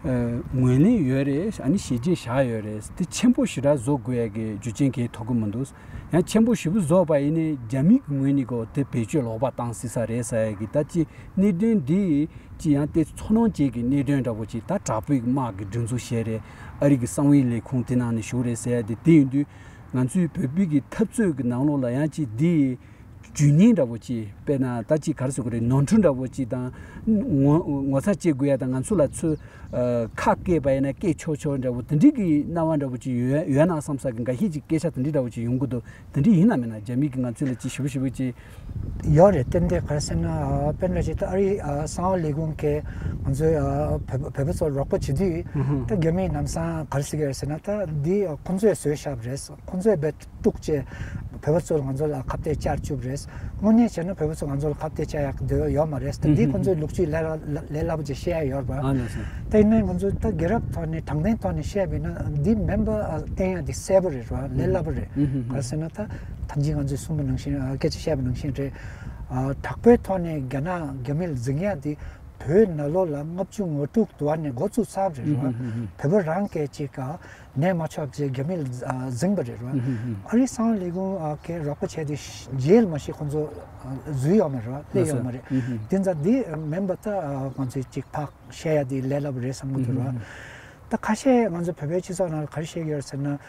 ངོས་ལེན་ཡོད་རེད། ཨ་ནི་ཞལ་བརྗེས་བཞག་ཡོད་རེད། དེ་ཆེན་པོ་ཞེ་དྲག་བཟོ་དགོས་ཡ་གི་རྒྱུ་རྐྱེན་གང་ཡང་ཐོབ་ཀྱི་མི་འདུག་ཡང་ཆེན་པོ་ཞེ་པོ་བཟོས་པ་ཡིན་ནའི་རྒྱ་མི་གི་ངོས་ནས་གོ་དེ་བེད་སྤྱོད་ལོག་པ་བཏང་སྲིད་ས་རེད་ཟེར་ཡ་གི་ད་ཅི་གནད་དོན་འདི་ཅི་ཡང་དེ་ཚོར་སྣང་ཅན་གྱི་གནད་དོན་འདྲ་པོ་ཅིག་ད་དྲག་པོའི་དམག་གི་སྒྲིག་འཛུགས་བྱས་རེད། ཨ་རི་གི་གསང་བའི་ལས་ཁུངས་དེ་ནང་ནས་ཞུགས་རེད་ཟེར་ཡ་དེ་དེ་ཡིན་དུས་ང་ཚོའི་བོད་པའི་གི་འཐབ་རྩོད་ཀྱི་ནང་ལོགས་ལ་ཡང་ཅི་འདི་ཇུས་ངན་འདྲ་པོ་ཅིག་དཔེར་ན་ད་ཅི་ག་རེ་ཟེར་དགོས་རེད། ནོར་འཁྲུལ་འདྲ་པོ་ཅིག་དང་ངོ་ངོ་ཚ་བྱེད་དགོས་ཡ་དང་ང་ཚོ་ལ་ཚོད་ཁ་སྐད་པ་ཡིན་ན་སྐད་ཆོག་ཆོག་འདྲ་པོ་དེ་འདྲའི་གི་སྣང་བ་འདྲ་པོ་ཅིག་ཡོད་ཡོད་ན་བསམ་ས་གི་འགའ་ཤས་ཅིག་སྐད་ཆ་དེ་འདྲའི་འདྲ་པོ་ཅིག་ཡོང་གི་འདུག་དེ་འདྲ་ཡིན་ན་མིན་ན་རྒྱ་མི་གིས་ང་ཚོ་ལ་ཅིག་ཞེ་པོ་ཞེ་པོ་ཅིག་ཡོད་རེད། ཏན་ཏན་ག་རེ་ཟེར་ན་ཨ་དཔེར་ན་ཅིག་ད་ཨ་རི་ཨ་གསང་བ་ལས་ཁུངས་ཀྱིས་ང་ཚོའི་ཨ་བོད་བོད་པ་ཚོར་རོགས་པ་བྱེད་དུས་ཧུམ་ཧུམ། ད་རྒྱ་མིས་ལམ་སང་ག་རེ་ཟེར་གི་རེད་ཟེར་ན་ད་འདི་ཁོང་ཚོས་བཟོས་བཞག་པ་རེད། ཁོང་ཚོས་རྦད་དཀྲུགས་བྱས་ བོད་པ་ཚོ་ལ་ང་ཚོ་ལ་ཁ་གཏད་བཅར་བཅུག་རེད། དངོས་གནས་བྱས་ན་བོད་པ་ཚོ་ང་ཚོ་ལ་ཁ་གཏད་བཅར་ཡག་འདོད་ཡོད་མ་རེད། ད་འདི་ཁོང་ཚོའི་ལོ་རྒྱུས་ལས་ལས་སླ་པོ་ཅིག་བཤད་ཡ་ཡོད་རེད་པ། ཨ་ལགས་སོ། ད་ཡིན་ནའི་ང་ཚོ་ད་རྒྱལ་རབས་ཐོག་ནས་དྲང་བདེན་ཐོག་ནས་བཤད་པ་ཡིན་ན་འདི་མིན་པ་བསྟན་ཡ་འདི་གསལ་པོ་རེད་རེད་པ། ལས་སླ་པོ་རེད། ག་རེ་ཟེར་ན་ད་ཐམས་ཅད་ང་ཚོས་གསུངས་པ་ནང་བཞིན་སྐད་ཆ་བཤད་པ་ནང་བཞིན་རེད། དྲག་པོའི་ཐོག་ནས་རྒྱ་ནག་རྒྱ་མིས་འཛིང་ཡ་འདི་བོད་ནང་ལོགས་ལ་ལྔ་བཅུ་ང་དྲུག་དུ་བ་ནས་འགོ་བཙུགས་ཚར་བ་རེད་རེད་པ། བོད་པ་རང་གིས་ཅིག་ནས་མ་ཆོག་ཅེས་རྒྱ་མིས་འཛིང་པ་རེད་རེད་པ། ཨ་རིའི་གསང་བ་ལས་ཁུངས་ཀྱིས་རོགས་པ་བྱས་ཏེ་རྗེས་ལ་མ་ཤེས་ཁོང་ཚོ་འཛུལ་ཡོད་མ་རེད་པ། སླེབས་ཡོད་མ་རེད། དེ་ཙང་འདི་མིན་པ་ད་ང་ཚོས་ཅིག་ཕར་བཤད་ཡ་འདི་ལས་སླ་པོ་རེད་བསམ་གྱི་འདུག་རེད་པ། ད་ཁ་ཤས་ང་ཚོ་བོད་པའི་སྤྱི་ཚོགས་ནང་ལ་ག་རེ་བཤད་ཀྱི་ཡོད་ཟེར་ན།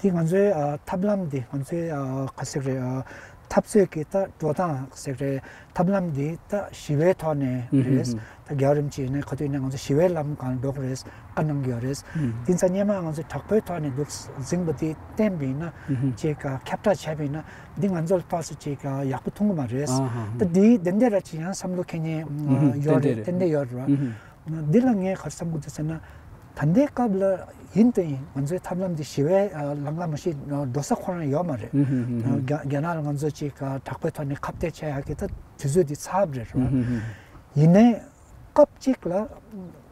དེ་ང་ཚོའི་ཨ་ཐབས་ལམ་དེ་ང་ཚོའི་ཨ་ག་ཟེར་རེད། ཨ་འཐབ་རྩོད་ཀྱི་ད་འགྲོ་སྟངས་ཟེར་རེད། ཐབས་ལམ་དེ་ད་ཞི་བའི་ཐོག་ནས་རེད། ད་རྒྱལ་བ་རིན་པོ་ཆེ་ཡིན་ནའི་ག་དུས་ཡིན་ནའི་ང་ཚོ་ཞི་བའི་ལམ་སྒང་འགྲོ་གི་རེད། བཀའ་གནང་གི་ཡོད་རེད། དེ་ཚ་སྔོན་མ་ང་ཚོ་དྲག་པོའི་ཐོག་ནས་འདུག་འཛིང་པ་དེ་བསྟན་པ་ཡིན་ན་ཅིག་ཁྱབ་བསྒྲགས་བྱས་པ་ཡིན་ན་འདི་ང་ཚོ་ལ་ཏོག་ཙམ་ཅིག་ཡག་པོ་མཐོང་གི་མ་རེད། ད་དེ་དེ་འདྲ་ར་ཅིག་ཡང་བསམ་བློ་འཁྱེར་མཁན་ཡོད་རེད། ཏན་ཏན་ཡོད་རེད། འདི་ལ་ངས་ག་རེ་བསམ་གྱི་འདུག་ཟེར་ན། ད་ལྟའི་སྐབས་ལ་ཡིན་དང་ཡིན་ང་ཚོའི་ཐབས་ལམ་འདི་ཞི་བའི་ལམ་ལ་མ་གཏོགས་འགྲོ་ས་ཁོ་རང་ཡོད་མ་རེད། རྒྱ་རྒྱ་ནག་ལ་ང་ཚོ་ཅིག་དྲག་པོའི་ཐོག་ནས་ཁ་གཏད་བྱེད་ཡག་གི་ད་དུས་ཚོད་འདི་ཚར་བ་རེད་རོ། ཡིན་ནའི་སྐབས་གཅིག་ལ་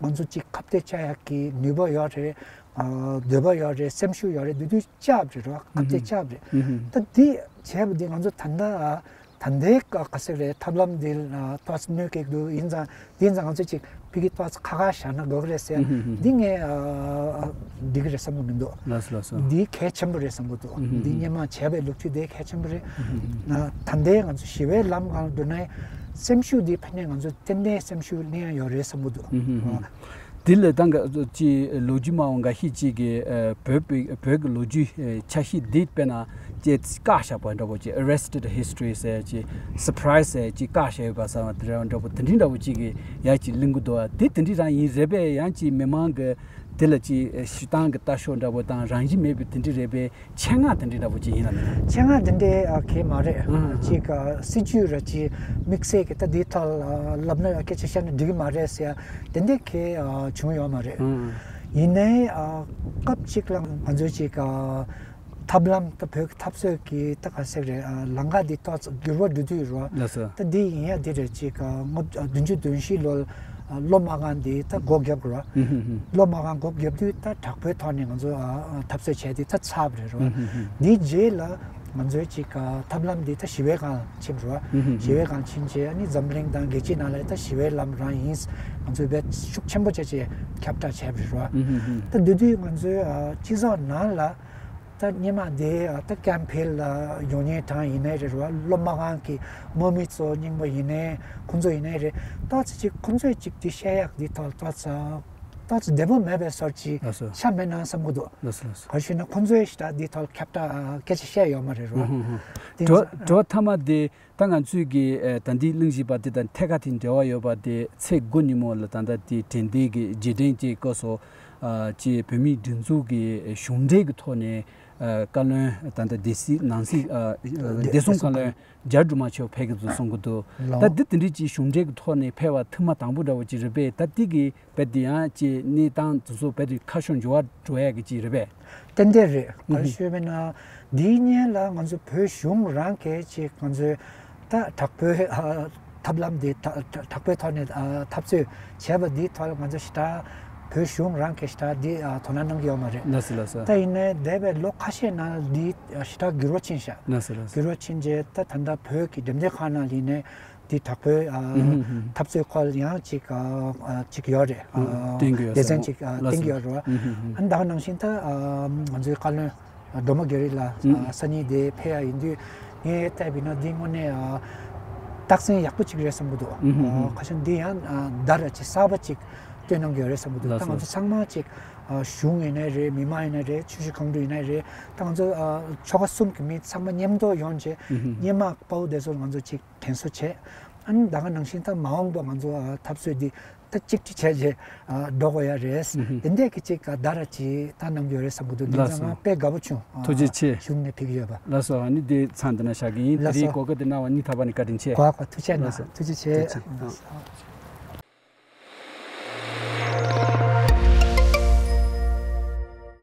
ང་ཚོ་ཅིག་ཁ་གཏད་བྱེད་ཡག་གི་ནུས་པ་ཡོད་རེད། འདོད་པ་ཡོད་རེད། སེམས་ཤུགས་ཡོད་རེད། དེ་དུས་བཅག་རེད་རོ། ཁ་གཏད་བཅག་རེད། ད་འདི་བྱས་པ་འདི་ང་ཚོ་ད་ལྟ། ད་ལྟའི་ག་ག་ཟེར་རེད། ཐབས་ལམ་འདི་ལ་ཏོག་ཙམ་གནོད་སྐྱེལ་འདུག་ཡིན་ཙང་འདི་ཡིན་ཙང་ང་ཚོས་ཅིག་ཕ་གི་ཏོག་ཙམ་ཁ་ཁ་བཞག་ན་དགོས་ཀྱི་རེད་ཟེར། འདི་ངས་འགྲིག་གི་རེད་བསམ་གྱི་མི་འདུག་ལགས་སོ་ལགས་སོ། འདི་གལ་ཆེན་པོ་རེད་བསམ་གྱི་འདུག་འདི་སྔོན་མ་བྱས་པའི་ལོ་རྒྱུས་དེ་གལ་ཆེན་པོ་རེད། ད་ལྟའི་ང་ཚོ་ཞི་བའི་ལམ་སྒང་འགྲོ་ནའི་སེམས་ཤུགས་འདི་ཕ་ནས་ང་ཚོ་ཏན་ཏན་སེམས་ཤུགས་ལེན་ཡ་ཡོད་རེད་བསམ་གྱི་འདུག་དེ་ལ་ད་ག་ཅི་ལོ་རྒྱུས་མ་འོང་འགའ་ཤས་ཅིག་གིས་བོད་པའི་བོད་ཀྱི་ལོ་རྒྱུས་ཆ་ཤས་འདི་དཔེར་ན་ཅེས་བཀག་བཞག་པ་འདྲ་པོ་ཅིག་arrested history ཟེར་ཅིག surprise ཟེར་ཅིག་བཀག་བཞག་ཡོད་པ་བསམ་པ་དེ་འདྲ་འདྲ་པོ་དེ་འདྲའི་འདྲ་པོ་ཅིག་གིས་ཡ་ཅིག་གླེང་གི་འདུག་དེ་དེ་འདྲའི་རང་ཡིན་རེད་པས། ཡང་ཅིག་མི་མང་གི་དེ་ལ་ཅིག་ཞུ་སྟངས་ཀྱི་ལྟ་ཕྱོགས་འདྲ་པོ་དང་རང་བཞིན་མེད་པའི་དེ་འདྲའི་རེད་པས། ཆེད་མངགས་དེ་འདྲའི་འདྲ་པོ་ཅིག་ཡིན་ལ་མིན། ཆེད་མངགས་དེ་འདྲའི་ཨ་གས་མ་རེད། ཨ་ཅིག་ཨ་སྲིད་ཇུས་ར་ཅིག་དམིགས་བསལ་གྱི་ད་འདིའི་ཐོག་ལ་ལབ་ན་སྐད་ཆ་བཤད་ན་འགྲིག་གི་མ་རེད་ཟེར་དེ་འདྲའི་གས་ཨ་བྱུང་ཡོད་མ་རེད། ཡིན་ནའི་ཨ་སྐབས་གཅིག་ལ་ང་ཚོའི་ཅིག་ཨ་ཐབས་ལམ་ད་བོད་ཀྱི་འཐབ་རྩོད་ཀྱི་ད་ག་ཟེར་རེད། ཨ་ལམ་ཁ་འདི་ཏོག་ཙམ་འགྱུར་བ་འགྲོ་དུས་རོ། ལགས་སོ། ད་འདི་ཡིན་ཡ་འདི་རེད། ཅིག་ཨ་ལྔ་བདུན་ཅུ་དོན་བཞི་ལོར། ལོ་མ་གང་འདི་ད་སྒོ་བརྒྱབ་དགོས་ར། ལོ་མ་གང་སྒོ་བརྒྱབ་དུས་ད་དྲག་པོའི་ཐོག་ནས་ང་ཚོ་ཨ་འཐབ་རྩོད་བྱས་ཏེ་ད་ཚར་བ་རེད་རོ། འདིའི་རྗེས་ལ་ང་ཚོའི་ཅིག་ཨ་ཐབས་ལམ་འདི་ད་ཞི་བའི་སྒང་ཕྱིན་རོ། ཞི་བའི་སྒང་ཕྱིན་རྗེས་ཨ་ནི་འཛམ་གླིང་དང་རྒྱལ་སྤྱིའི་ནང་ལ་ད་ཞི་བའི་ལམ་རང་ཡིན། ང་ཚོས་དཔེ་ཤུགས་ཆེན་པོ་བྱས་བྱས་ཁྱབ་བསྒྲགས་བྱས་པ་རེད་རོ། ད་འདི་དུས་ང་ཚོའི་ཨ་སྤྱི་ཚོགས་ནང་ལ། ད་སྔོན་མ་དེ་ད་ཀན་ཕེལ་ལ་ཡོང་མཁན་གྲངས་ཡིན་ནའི་རེད་བ། སློབ་མ་གང་གི་དམག་མི་ཚོ་རྙིང་པ་ཡིན་ནའི་ཁོང་ཚོ་ཡིན་ནའི་རེད། ཏོག་ཙམ་ཅིག་ཁོང་ཚོས་ཅིག་དེ་བཤད་ཡག་འདི་ཐོག་ཏོག་ཙམ་ཏོག་ཙམ་བདེ་པོ་མེད་པའི་སོར་ཅིག་ལགས་སོ། ཆགས་མེད་ན་བསམ་གི་འདུག་ལགས་སོ་ལགས་སོ། ག་རེ་ཞུས་ན་ཁོང་ཚོས་ཞེ་དྲག་འདི་ཐོག་ཁྱབ་བསྒྲགས་སྐད་ཆ་བཤད་ཡོད་མ་རེད་རོ། དེ་དྲི་བ་དྲི་བ་མཐའ་མ་དེ། ད་ང་ཚོས་ཀྱི་ཨ་ད་འདི་གླེང་བཞིན་པ་དེ་དང་ཐད་ཀ་དེ་འབྲེལ་བ་ཡོད་པ་དེ། ཚེས་དགུ་ཉིན་མོ་ལ་ད་ལྟ་དེ་དྲན་རྟེན་གྱི་རྗེས་དྲན་གྱི་སྐབས་སུ་ཨ་ཅེས་བོད་མིའི་སྒྲིག་འཛུགས་ཀྱི་གཞུང་འབྲེལ་གྱི་ཐོག་ནས་ཨ་བཀའ་བློན་ད་ལྟ་སྡེ་སྲིད་ནང་སྲིད་ཨ་བདེ་སྲུང་བཀའ་བློན་རྒྱ་རི་སྒྲོལ་མ་མཆོག་ཕེབས་ཀྱི་འདུག་གསུང་གི་འདུག་ད་འདི་དེ་འདྲའི་ཅིག་གཞུང་འབྲེལ་གྱི་ཐོག་ནས་ཕེབས་པ་ཐེངས་མ་དང་པོ་འདྲ་བོ་ཅིག་རེད་པས། ད་འདི་གི་རྦད་དེ་ཡང་ཅིག་གནས་སྟངས་དེ་ཚོ་རྦད་དེ་ཁ་ཕྱོགས་འགྱུར་བ་འགྲོ་ཡག་གི་ཅིག་རེད་པས། ཏན་ཏན་རེད། ག་རེ་ཞུས་པས་ན་འདིའི་སྔོན་ལ་ང་ཚོ་བོད་གཞུང་རང་གིས་ཅིག་ང་ཚོའི་ད་དྲག་པོའི་ཨ་ཐབས་ལམ་འདི་དྲག་དྲག་པོའི་ཐོག་ནས་ཨ་འཐབ་རྩོད་བྱས་པ་འདིའི་ཐོག་ལ་ང་ཚོ་ཞེ་དྲག་བོད་གཞུང་རང་གིས་ཞེ་དྲག་འདི་ཨ་དོ་སྣང་གནང་གི་ཡོད་མ་རེད། ལགས་སོ་ལགས་སོ། ད་ཡིན་ནའི་འདས་པའི་ལོ་ཁ་ཤས་ནང་འདི་ཞེ་དྲག་འགྱུར་བ་ཕྱིན་ཤག་ལགས་སོ་ལགས་སོ། འགྱུར་བ་ཕྱིན་རྗེས་ད་ད་ལྟ་བོད་ཀྱི་འགྲེམས་སྟོན་ཁང་ནང་ཡིན་ནའི། དེ་དྲག་པོའི་ཨ་ཨུ་ཧུ་ཧུ། འཐབ་རྩོད་སྐོར་ཡང་ཅིག་ཨ་ཨ་ཅིག་ཡོད་རེད། ཨ་ཨུ་བསྟན་གྱི་ཡོད་སྡེ་ཚན་ཟེར་ཅིག་ཨ་ལགས་བསྟན་གྱི་སོ། ཡོད་རེད་བ། ཨུ་ཧུ་ཧུ། ཨ་ནི་ད་ག་ནང་བཞིན་ད་ཨ་ང་ཚོའི་བཀའ་བློན་སྒྲོལ་མ་རྒྱ་རི་ལགས་ཨུ་ཨ་སང་ཉིན་དེ་ཕེབས་ཡ་ཡིན་དུས་ངས་བལྟས་པ་ཡིན་ན་འདི་དངོས་གནས་ཨ་རྟགས་མཚན་ཡག་པོ་ཅིག་རེད་བསམ་གྱི་འདུག་ཨུ་ཧུ་ཧུ། ཨ་ཁ་སང་འདི་ཡང་ཨ་ཟླ་ར་ཅིག་གསར་པ་ཅིག་སྟོན་གནང་གི་ཡོད་རེད་བསམ་གྱི་འདུག་ལགས་ད་ང་སོ། ཚོ་ཚང་མ་ཅིག་ཨ་གཞུང་ཡིན་ནའི་རེད། མི་མང་ཡིན་ནའི་རེད། ཆུ་བཞི་སྒང་དྲུག་ཡིན་ནའི་རེད། ད་ང་ཚོ་ཨ་ཆོལ་ཁ་གསུམ་གྱི་མི་ཚང་མ་མཉམ་དུ་ཡོང་བྱས་ཨུ་ཧུ། སྔོན་མ་དཔའ་བོ་དེ་ཚོ་ང་ཚོ་ཅིག་དྲན་གསོ་བྱས། ཨ་ནི་ད་ག་ནང་བཞིན་ད་མ་འོངས་པ་ང་ཚོ་ཨ་འཐབ་རྩོད་འདི་ད་གཅིག་སྒྲིལ་བྱས་རྗེས་ཨ་འགྲོ་དགོས་ཡ་རེད། ཨུ་ཧུ། དེ་འདྲས་ཀྱི་ཅིག་ཨ་ཟླ་ར་ཅིག་ད་གནང་གི་ཡོད་རེད་བསམ་གྱི་འདུག་དེ་ལགས་ཚང་སོ། ང་དཔེ་དགའ་པོ་བྱུང་། ཨ་ཐུགས་རྗེ་ཆེ། གཞུང་ནས་ཕེབས་ཀྱི་ཡོད་པ། ལགས་སོ། ཨ་ནི་དེ་མཚམས་འདི་ན་བཞག་གི་ཡིན། དེ་ལགས་རིང་སོ། གོ་སྐབས་འདི་གནང་བ་ནི་ཐ་པ་ནས་བཀའ་དྲིན་ཆེ། གོ་བ་ཐུགས་རྗེ་གནང་། ལགས་སོ། ཐུགས་རྗེ་ཆེ། ཐུགས་རྗེ་ཆེ། ཨ། ཨ།